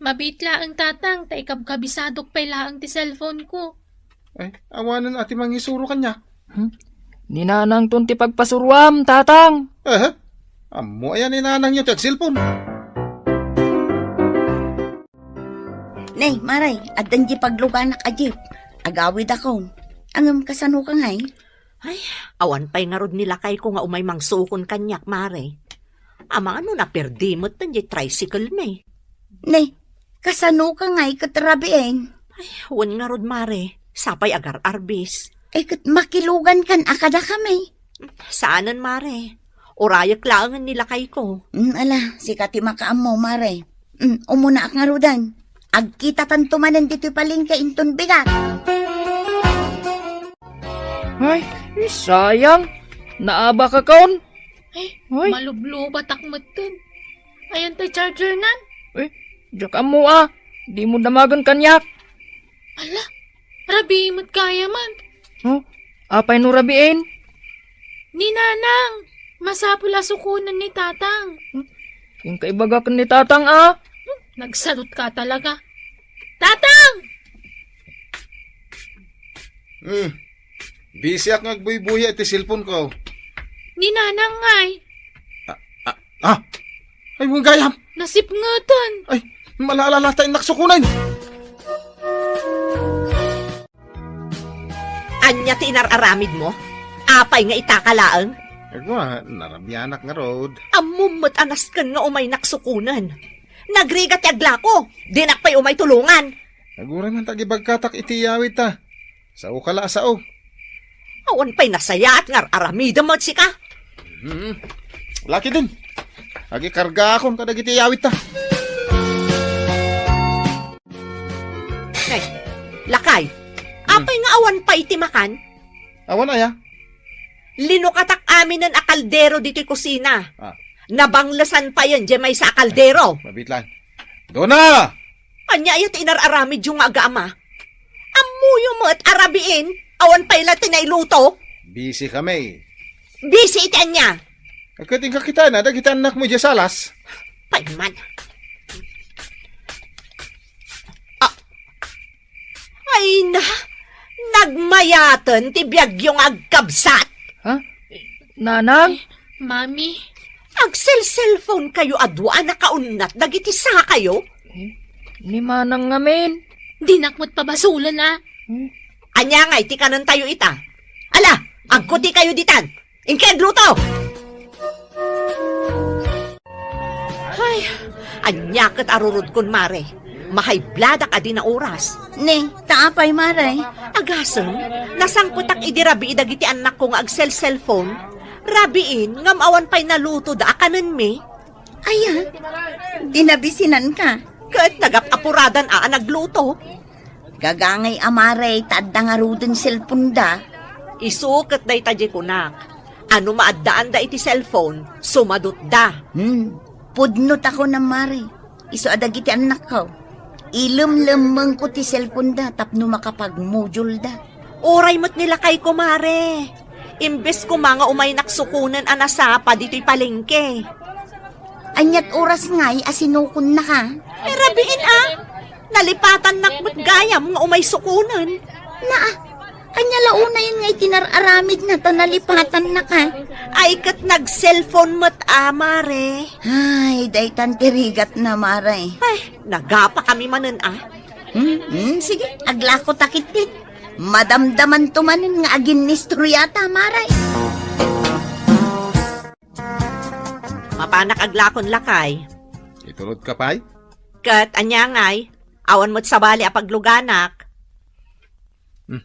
Mabiit laeng, Tatang, ta ikabkabisadok pay laeng ti cellphone ko. Ay, awanen a ti mangisuro kaniak. Hmm? Ni nanangton ti pagpasuruam, tatang. Eh, ammo aya ni nanangyo ti agselpon? Ne, Mare, addan di pagluganak a jeep. Agawidakon. Ngem kasano ka ngay? Ay, awan pay ngarud ni lakayko nga umay mangsukon kaniak, Mare. Amangan no naperdi met ti tricycle mi. Ne, kasano ka ngay ket rabiin? Ay, wen ngarud, Mare. Sapay agar-arbis. Ay, ket makilugan kan a kadakami. Saanen, Mare. Urayek laengen ni lakayko. Mm, ala, sika ti makaammo, Mare. Mm, umunaak ngaruden. Agkitatanto manen ditoy palengke inton bigat. Ay, sayang. Naabakakon. Ay, Ay. Malublubatak metten. Ayan tay charger nan. Ay, diak ammo a. Dimo damagen kaniak. Ala, rabii met gayam. Huh? Apay no rabiin? Ni Nanang, masapul a sukonen ni Tatang. Hmm? Inka ibagak ni Tatang, a? Hmm, nagsalutka talaga. Tatang! Hmm. Bisiak nga agbuybuya iti cellphone ko. Ni Nanang ngay. Ah, ah, ah. Ay, wen gayam. Nasipngeten. Ay, malaalala ta innak sukonen. Ania ti inar-aramidmo? Apay nga itaka laeng? Agwa, narabianak ngarud. Ammom met a nasken nga umaynak sukonen. Nagrigat ti aglako. Dinak pay umay tulongan. Aguray man ta agibagkatak iti iyawidta. Sao ka la a sao. Awan pay nasayaat nga ar-aramidem met sika. Hmm. Laki din. Agikargaakon kadagiti iyawidta. Ay, lakay. Hmm. Apay nga awan pay ti makan? Awan aya? Linukatak aminen a kaldero ditoy kusina. Ah. Nabanglesan payen diay maysa a kaldero. Mabitlan. Dona! Ania aya ti inar-aramidyo nga aga-ama? Ammoyo met a rabiin, awan pay la ti nailuto? Busy kami. Busy iti ania? Ket inka kitaen dagiti annakmo idiay salas? Pay man. Ah. Ay na, nagmayaten ti biagyo nga agkabsat. Ha? Nanang? Eh, Mami. Agselselpon kayo a dua a nakaunnat dagiti sakayo? Eh, ni Manang ngamin. Dinak met pabasolen, a. Hmm? Ania ngay ti kanentayo ita? Ala, agkuti kayo ditan. Inka agluto! Ay, ania ket a rurodkon, Mare? Mahaybladak a di naoras. Ne, ta apay, Mare? Agasem, nasangpetak idi rabii dagiti annakko nga agselselpon. Rabiin, ngem awan pay nalutoda a kanenmi. Aya, dinabisinan ka. Ket nagap-apuradan a, a nagluto. Gagangay a, Mare, ta adda ngaruden selponda. Isu ket dayta diay kunak. Ano maaddaanda iti cellphone, sumadutda. Hmm. Pudno ta kunam, Mare. Isu a dagiti annakko. Ilemlemmengko ti cellphoneda tapno makapagmodyulda. Uray met ni lakayko, Mare. Imbes koma nga umaynak sukonen a nasapa ditoy palengke. Aniat oras ngay a sinukonnaka? Eh, rabiin, a. Nalipatannak met gayam nga umay sukonen. Naa, ania la unayen nga iti nar-aramidna ta nalipatannaka? Ay, ket nag-cellphone met a, Mare. Ay, daytan ti rigatna, Mare. Ay, nagapa kami manen, a. Hmm, hmm, sige, aglako ta ketdin. Madamdamanto manen nga aginnistoriata, Mare. Mapanak aglakon, lakay. Itulodka pay? Ket ania ngay, awan met sabali a pagluganak. Hmm.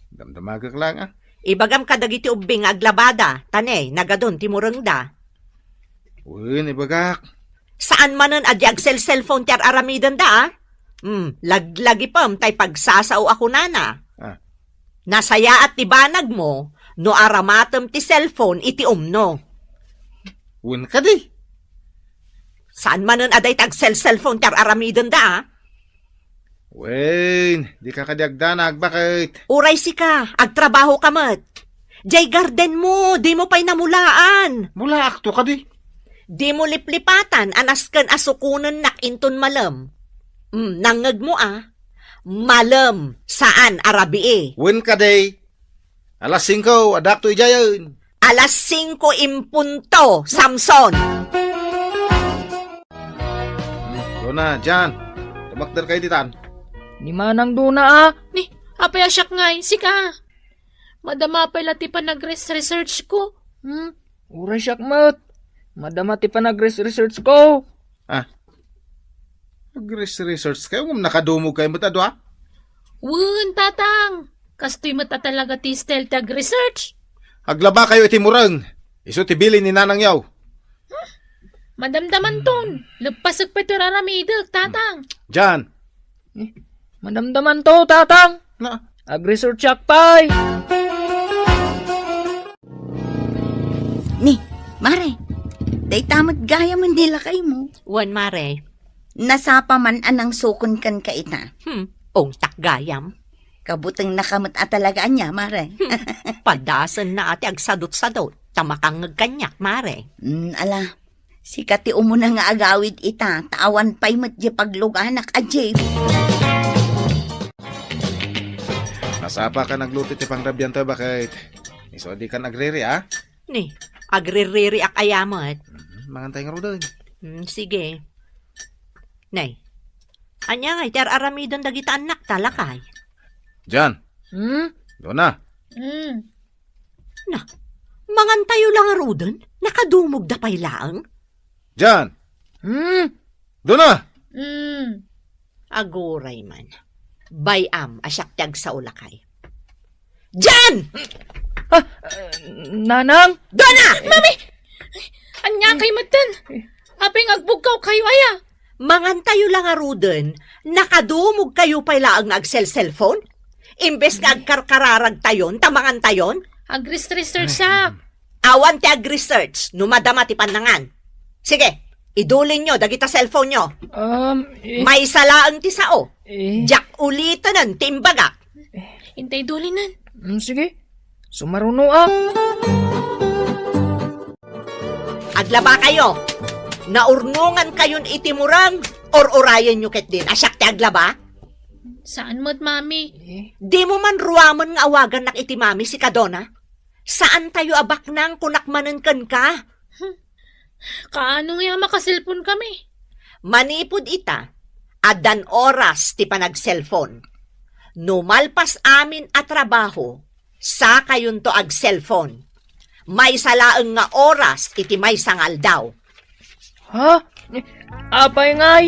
Damdamagek lang, a. Ibagam kadagiti ubbing nga aglabada, ta ne, nagadun ti murengda. Wen, ibagak. Saan manen a di agselselpon ti ar-aramidenda, a? Hmm, laglagipem tay pagsasao a kunana. Ah. Nasayaat ti banagmo no aramatem ti cellphone iti umno. Wen kadi? Saan manen a dayta agselselpon ti ar-aramidenda, a? Wen, dika kadi agdanag, baket? Uray sika, agtrabaho ka met. Diay gardenmo, dimo pay namulaan. Mulaakto kadi? Dimo liplipatan a nasken a sukonennak inton malem. Mm, nangngegmo, a. Malem, saan a rabii. Wen kadi. Alas singko, adakto idiayen. Alas singko en punto, Samson. Dona, Jan. Tumakderkayo ditan. Ni Manang Dona, a. Ni, apay a siak ngay, sika. Madama pay la ti panagres-researchko. Hmm? Uray siak met. Madama ti panagres-researchko. Ah. Nagres-researchkayo, ngem nakadumogkayo met a dua? Wen, Tatang. Kastoy met a talaga ti style ti agresearch. Aglabakayo iti mureng. Isu ti bilin ni nanangyo. Madamdamanton. Leppasek pay ti ar-aramidek, Tatang. Jan. Eh, madamdamanto, Tatang. Na. Agresearchak pay. Ni, Mare, dayta met gayam ni lakaymo. Wen, Mare. Nasapa man a nangsukon kenka ita. Hmm, ungtak gayam. Kabutengna ka met a talaga ania, Mare. Hmm, padasenna a ti agsadutsadut, ta makangngeg kaniak, Mare. Hmm, ala, sika ti umuna nga agawid ita, ta awan pay met di pagluganak a jeep. Nasapa ka nagluto ti pangrabianto, baket isu a dikan agriri, a? Ni, agriririak aya met. Mhm, mangantay ngaruden. Hmm, sige. Nay, ania ngay ti ar-aramiden dagita annakta, lakay? Jan. Hmm? Dona. Hmm. Na, mangantayo la ngaruden? Nakadumogda pay laeng? Jan! Hmm? Dona! Hmm. Aguray man. Bay-am a siak ti agsao, lakay. Jan! Ah, Nanang? Dona! Mami! Ania kay metten? Apay nga agbugkawkayo aya? Mangantayo la ngaruden, nakadumogkayo pay laeng nga agselselfon? Imbes nga agkarkararagtayon, ta mangantayon? Agres-researchak. Awan ti agresearch no madama ti pannangan. Sige, idulinyo dagita cellphone-yo. Um, eh. Maysa laeng ti sao. Eh. Diak ulitenen ti imbagak. Intay dulinen. Mm, sige. Sumaruno, a. Aglabakayo. Naurnongankayon iti mureng, ur-urayenyo ketdin a siak ti aglaba? Saan met, Mami. Eh? Dimo man ruamen nga awagannak iti Mami, sika Dona? Saantayo a baknang, kunak manen kenka. Hmm. Kaano ngay a makaselponkami? Manipud ita, addan oras ti panagselpon. No malpas amin a trabaho, sakayonto agselpon. Maysa laeng nga oras iti maysa nga aldaw. Ha? Apay ngay?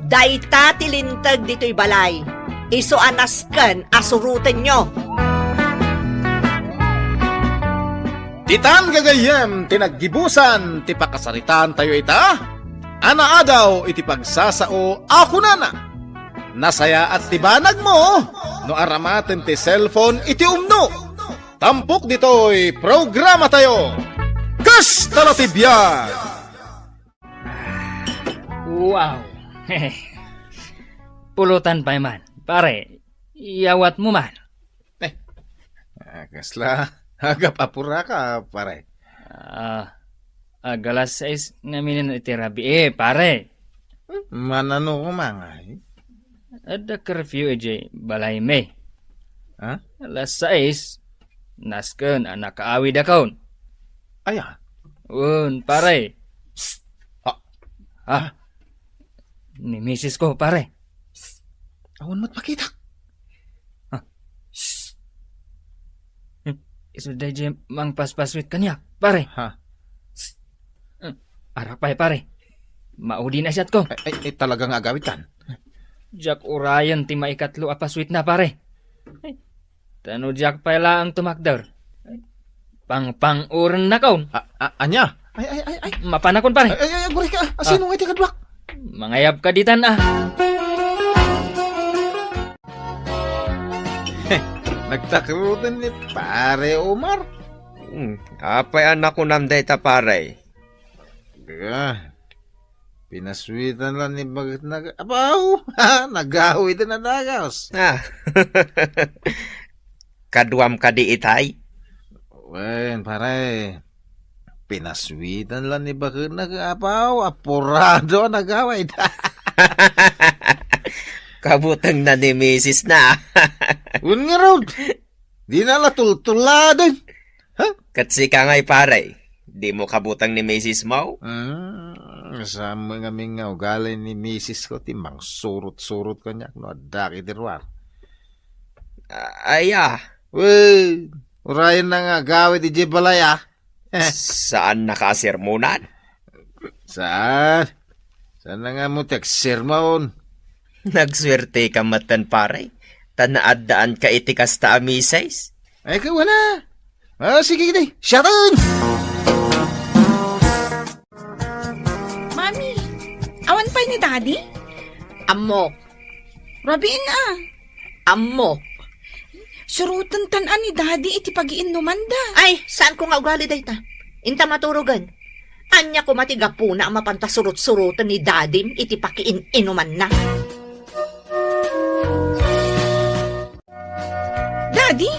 Dayta ti linteg ditoy balay. Isu a nasken a surotenyo. Ditan gagayyem ti naggibusan ti pakasaritaantayo ita a naadaw iti pagsasao a kunana, "Nasayaat ti banagmo no aramatem ti cellphone iti umno." Tampok ditoy programatayo, Kasta la ti Biag! Wow! Pulutan pay man. Pare, iyawatmo man. Eh, ah, kasla agap-apuraka, pare? Ah, agalas sais ngamin iti rabii, pare. Manano ko mangay? Adda curfew idiay balaymi. Ha? Alas sais, nasken a nakaawidakon. Aya? Wen, pare. Psst! Ah. Ha? Ni misis ko, pare. Awan met pakitak. Ha? Shh! Hmm, isu daydiay mangpaspaswit kaniak, pare. Ha? Shh! Hmm, arak pay, pare. Maudi a siatko. Ay, ay, ay, talaga nga agawidkan. Diak urayen ti maikatlo a paswitna, pare. Ay, ta no diak pay laeng tumakder, pangpang-orennakon. A, a, ania? Ay, ay, ay, ay. Mapanakon, pare. Ay, ay, ay, aguray ka. Ah. Asino nga iti kaduak? Mangayabka ditan, a. Nagtakruten ni Pare Omar. Hmm, apay a nakunam dayta, pare? Ah, pinaswitan la ni baket nag-, apaw! Nagawid na dagas. Ah. Kaduam kadi itay? Wen, pare. Pinaswitan la ni baket nag-, apaw, apurado a nagawid. Kabutengna ni misis na. Wen ngarud, dina la tultuladen. Ha? Ket sika ngay, pare, dimo kabuteng ni misis mo? Hmm, saan met ngamin nga ugali ni misis ko ti mangsurot-surot kaniak no addak iti ruar. A-, aya? Wen, urayenna nga agawid idiay balay, a. Saannaka a sermonan? Saan? Saanna nga ammo ti agsermon? Nagsuerteka metten, pare, ta naaddaanka iti kasta a misis. Ay, kawana. Ah, sige, di. Siyaten! Mami, awan pay ni Daddy? Ammok. Rabiin, a. Ammok. Suroten tan a ni Daddy iti pagiinnumanda. Ay, saanko nga ugali dayta. Inta maturogen. Ania koma ti gapuna a mapanta surot-suroten ni Dadim iti pakiin-inumanna? Daddy,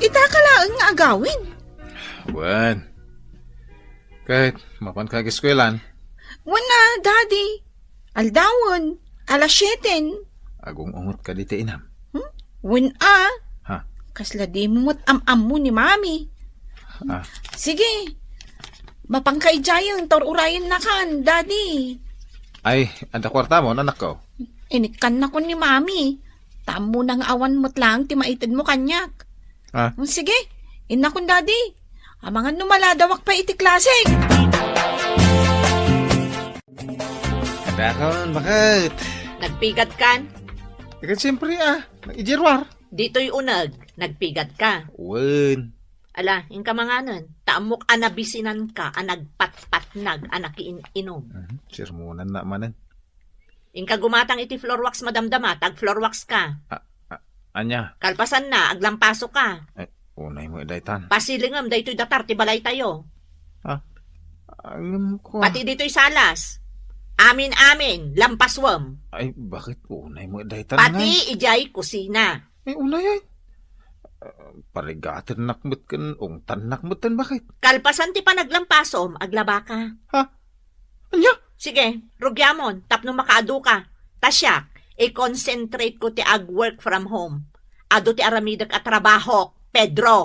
itaka laeng nga agawid. Wen. Ket, mapanka ag-eskuelan? Wen a, Daddy. Aldawen, alas sieten. Agung-ungotka dita, inam. Hmm? Wen a. Ha? Kasla dimo met am-ammo ni Mami. Ah. Sige. Mapanka idiayen, ta ur-urayennakan, Daddy. Ay, adda kuartamo, anakko? Inikkannakon ni Mami. Ta ammona nga awan met laeng ti maitedmo kaniak. Ah. Mm, sige, innakon, Daddy. Amangan no maladawak pay iti klase. Adakon, baket? Nagpigatkan? Ket siyempre, a. Idiay ruar. Ditoy uneg, nagpigatka? Wen. Ala, inka manganen. Ta ammok a nabisinanka a nagpatpatnag a nakiin-inom. Mhm. Sermonanna manen. Inka gumatang iti floor wax, madamdama, ta ag-floor wax ka. A-, a-, ania? Kalpasanna, aglampasoka. Ay, unay met daytan. Pasilingem daytoy datar ti balaytayo. Ha? Ngem kua. Pati ditoy salas. Amin-amin, lampasuem. Ay, baket unay met daytan? Pati idiay kusina. Ay, unay, ay. Ah, parigatennak met ken ungtannak met ten, baket. Kalpasan ti panaglampasom, aglabaka. Ha? Ania? Sige, rugiamon, tapno makaaduka. Ta siak, i-concentrate ko ti ag-work from home. Adu ti aramidek a trabahok, Pedro.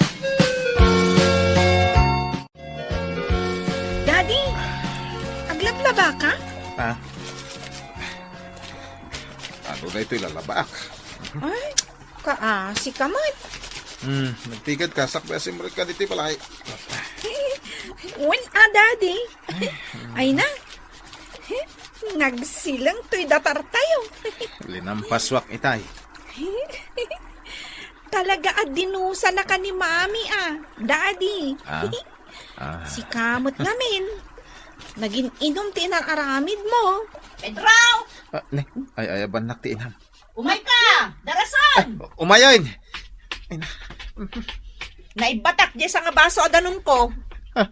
Daddy, aglablabaka? Ha? Ano na ito'y lalabak? Ay, kaasi ka met. Hmm, nagpigad ka, sakbay a simrek ka dito'y balay. Wen a, Daddy. Ay na. Nagsileng toy datartayo. Linampaswak itay. Talaga a dinusanaka ni Mami a, Daddy. Ah? Ah. Sika met ngamin. Nagin-inom ti inar-aramid mo. Pedro! Ah, ne, ay, ayabannak ti inam. Umayka! Darasan! Ay, umayen! Ay, na. Naibbatak diay sangabaso a danumko. Ah,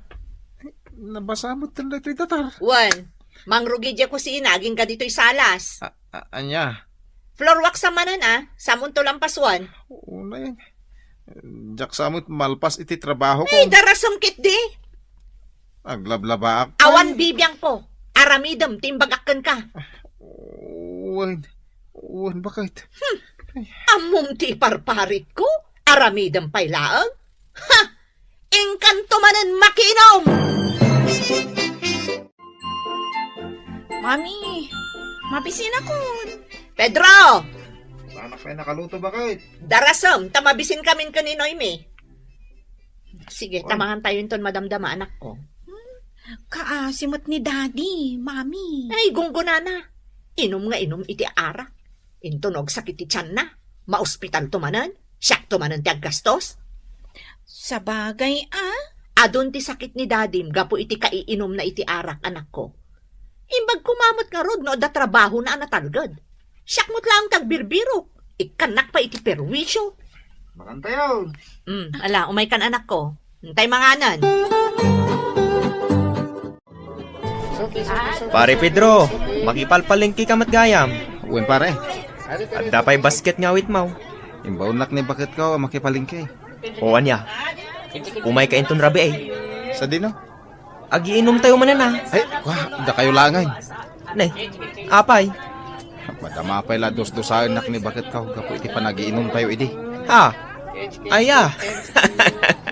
nabasa met ten daytoy datar. Wen, mangrugi diay kusina, agingga ditoy salas. A-, a-, ania? Floor wax a manen a, samunto lampaswan. Unay. Diak sa met malpas iti trabaho ko. Ay, darasem ketdi. Aglablabaak pay. Awan bibiangko. Aramidem ti imbagak kenka. Wen, wen, baket? Hmm. Ammom ti iparparitko? Aramidem pay laeng? Ha! Inkanto manen makiinom! Mami, mabisinakon. Pedro! Saanak pay nakaluto, baket? Darasem, ta mabisinkamin ken ni Noemi. Sige, tamangan tayo inton madamdama, anak ko. Hmm, kaasi met ni Daddy, Mami. Ay, gunggonana. Inum nga inum iti arak. Inton no agsakit ti tianna, maospitalto manen, siakto manen ti aggastos. Sabagay, a? Adun ti sakit ni Dadim gapu iti kaiinumna iti arak, anakko. Imbag koma met ngarud no adda trabahona a natalged. Siak met laeng ti agbirbirok. Ikkannak pay iti perwisyo. Makantayon. Mm, ala, umaykan, anakko. Intay manganen. Pare Pedro, makipalpalengke ka met gayam. Wen, pare. Adda pay basket nga awitmo. Imbaonnak ni baketko a makipalengke. O ania? Umayka inton rabii. Sadino? Agiinomtayo manen a. Ay, kua, dakayo laengen. Ne, apay? Madama pay la dusdusaennak ni baketko gapu iti panagiinumtayo idi. Ha? Aya?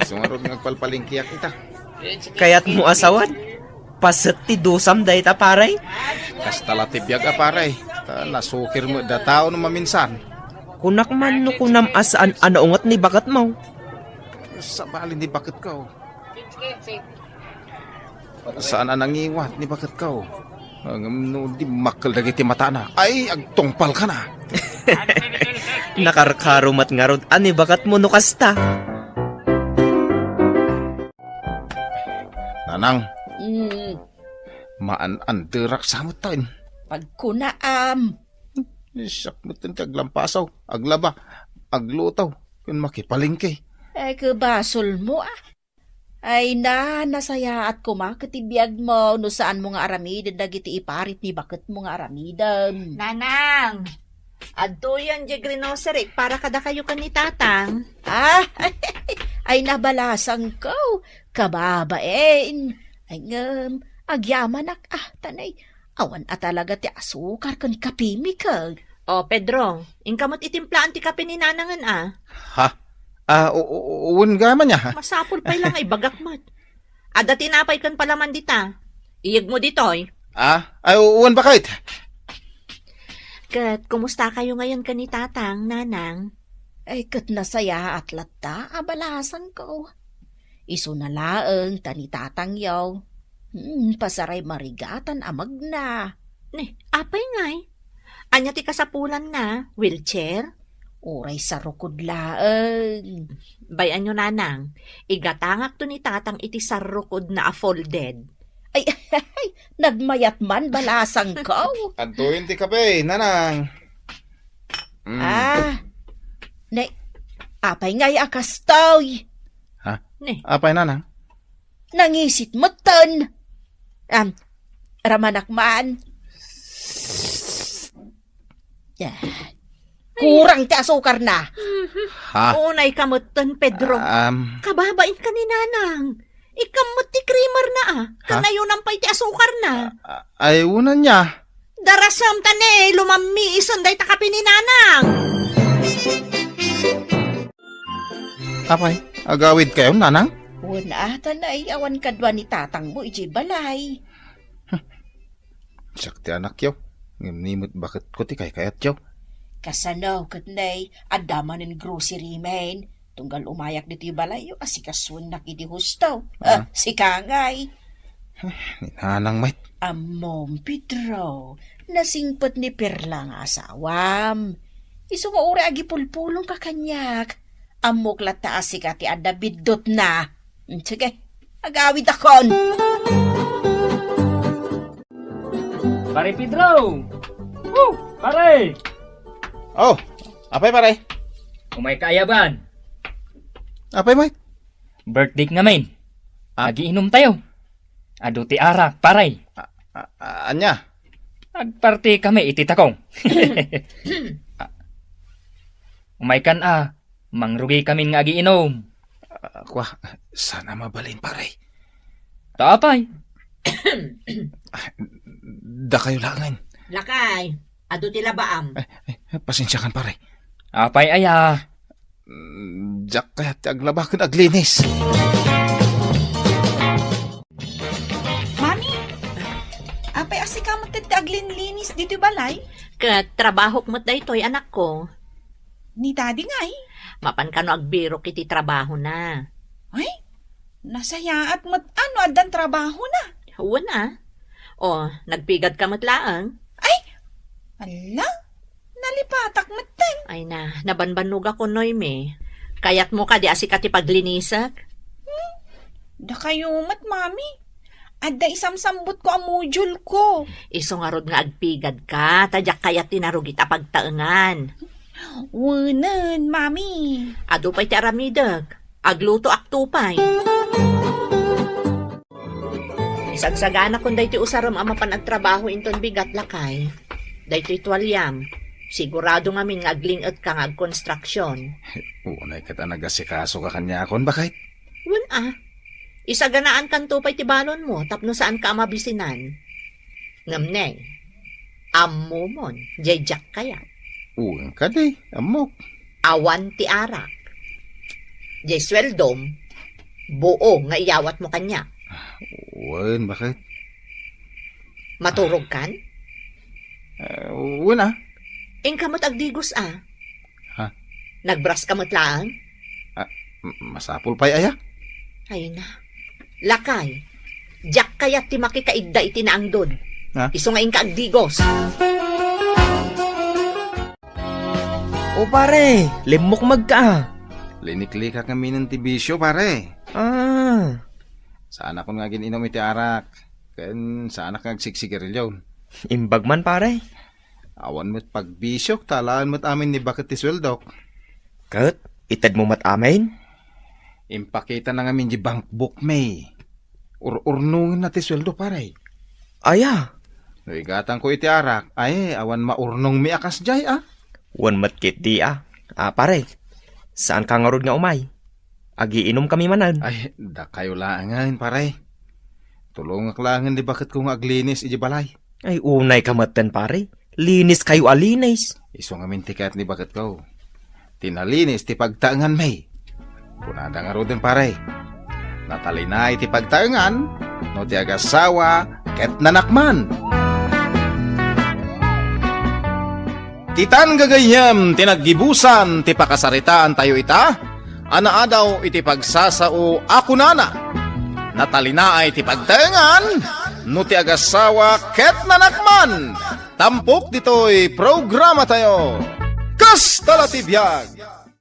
Isu ngarud nga agpalpalengkeak ita. Kayatmo a sawen? Paset ti dusam dayta, pare? Kasta la ti biag a, pare. Ta nasukir met dataw no maminsan. Kunak man no kunam a saan a naunget ni baketmo. Sabali ni baketko. Saan a nangiwat ni baketko. Ngem no dimmakkel dagiti matana, ay, agtungpalkana. Nakarkaro met ngarud a ni baketmo no kasta. Nanang, Mm, maan-anderak sa metten. Pagkunaam. Siak metten ti aglampasaw, aglaba, agluto, ken makipalengke. Ay, kabasolmo, ah. Ay na, nasayaat koma ket ti biagmo no saanmo nga aramiden dagiti iparit ni baketmo nga aramidem. Nanang, adtoyen diay grocery para kadakayo ken ni Tatang. Ah, ay, nabalasangko. Kababain. Ay, ngem, agyamanak, ah, tanay. Awan a talaga ti asukar ken kapimi, kag. O, Pedro, inka met itimplaan ti kape ni Nanangen, a. Ha? Ah, u-, u-, wen gayam ania, ha? Masapul pay la nga ibagak met. Adda tinapay ken palaman dita. Iyegmo ditoy. Ah? Ay, u-, wen, bakit? Ket, kumustakayo ngayon ken ni Tatang, Nanang? Ay, ket nasayaat latta a balasangko. Isuna laeng ta ni Tatangyo, hmm, pasaray marigatan a magna. Ne, apay ngay? Ania ti kasapulanna? Wheelchair? Uray sarukod laeng. Bay-anyo, Nanang, igatangakto ni Tatang iti sarrukodna a folded. Ay, nagmayat man, balasangko. Adtoyen ti kape, Nanang. Mm. Ah, ne, apay ngay a kastoy? Ha? Ne. Apay, Nanang? Nangisit metten. Am, ramanak man. Ah, kurang ti asukarna. Ha? Unayka metten, Pedro. Um, Kababain ka ni Nanang. Ikam met ti creamer na, a. Ha? Kanayonam pay ti asukarna. A-, ay, unan niya. Darasam ta ne, lumammi isen dayta kape ni Nanang. Apay, agawid kayo, Nanang? Wen, a, ta naiyawan kadua ni Tatangmo idiay balay. Siak ti anakyo, ngem ni met baketko ti kaykayatyo. Kasano ket nay, adda manen grocery men, tunggal umayak ditoy balayyo, asikasoennak idi husto. Ah. Ah, sika ngay. Ni Nanang met. Ammom, Pedro, nasingpet ni Perla nga asawam. Isu nga uray agipulpulongka kaniak. Ammok latta a sika ti adda biddutna. Mm, sige, agawidakon. Pare Pedro! Oh, pare! Oh, apay, pare? Umayka aya ban? Apay, Mike? Birthday ngamin. Ah. Agiinumtayo. Adu ti arak, pare. A-, a-, a-, ania? Agpartikami iti takong. Umaykan a, mangrugikamin nga agiinum. Ah, kua, saan a mabalin, pare? Ta apay? Ah, dakayo laengen. Lakay, adu ti labaam. Ay, ay, pasensiakan, pare. Apay aya? Mm, diak kayat ti aglaba ken aglinis. Mami, apay a sika met ti aglinlinis ditoy balay? Ket trabahok met daytoy, anakko. Ni Daddy ngay? Mapan kano agbirok iti trabahona. Ay, nasayaat met a no addan trabahona. Wen a. O, nagpigad ka met laeng? Ay, ala, nalipatak metten. Ay na, nabanbannogakon, Noemi. Kayatmo kadi a sika ti paglinisek? Hmm? Dakayo met, Mami. Adda isamsambutko a module ko. Isu ngarud nga agpigad ka, ta diak kayat ti narugit a pagtaengan. Wenen, Mami. Adu pay ti aramidek. Aglutoakto pay. Isagsaganakon daytoy usarem a mapan agtrabaho inton bigat, lakay. Daytoy tualiam. Sigurado ngamin nga agling-etka nga agkonstruksion. Unay ket a nagasikasoka kaniakon, baket? Wen a. Isaganaan kanto pay ti balonmo tapno saanka a mabisinan. Ngem ne, Ammomon, jay diak kayat. Wen kadi, ammok. Awan ti arak. Jay sueldom, buo nga iyawatmo kaniak. Wen, baket? Maturogkan? Eh, wen, a. Inka met agdigos, a. Ha? Nagbraska met laeng? Ah, m-, masapul pay aya? Ay na. Lakay, diak kayat ti makikaidda iti naangdon. Ha? Isu nga inka agdigos. O pare, limmukmegka. Liniklikak ngaminen ti bisio, pare. Ah. Saanakon nga agin-inum iti arak, ken saanak nga agsigsigarilio. Imbag man, pare. Awan met pagbisiok, ta alaen met amin ni baket ti sueldok. Ket itedmo met amin? Impakitana ngamin di bankbook mi. Ur-urnongenna ti sueldo, pare. Aya? No igatangko iti arak, ay, awan maurnongmi a kasdiay, a? Wen met ketdi, a. A, pare, saanka ngarud nga umay? Agiinumkami manen. Ay, dakayo laengen, pare. Tulongak laengen ni baketko nga aglinis iti balay. Ay, unayka metten, pare. Liniskayo a linis. Isu ngamin ti kayat ni baketko. Ti nalinis ti pagtaenganmi. Kunada ngaruden, pare. Natalinaay ti pagtaengan no ti agasawa ket nanakman. Ditan gagayyem ti naggibusan ti pakasaritaantayo ita a naadaw iti pagsasao a kunana, "Natalinaay ti pagtaengan no ti agasawa ket nanakman." Tampok ditoy programatayo. Kasta la ti biag,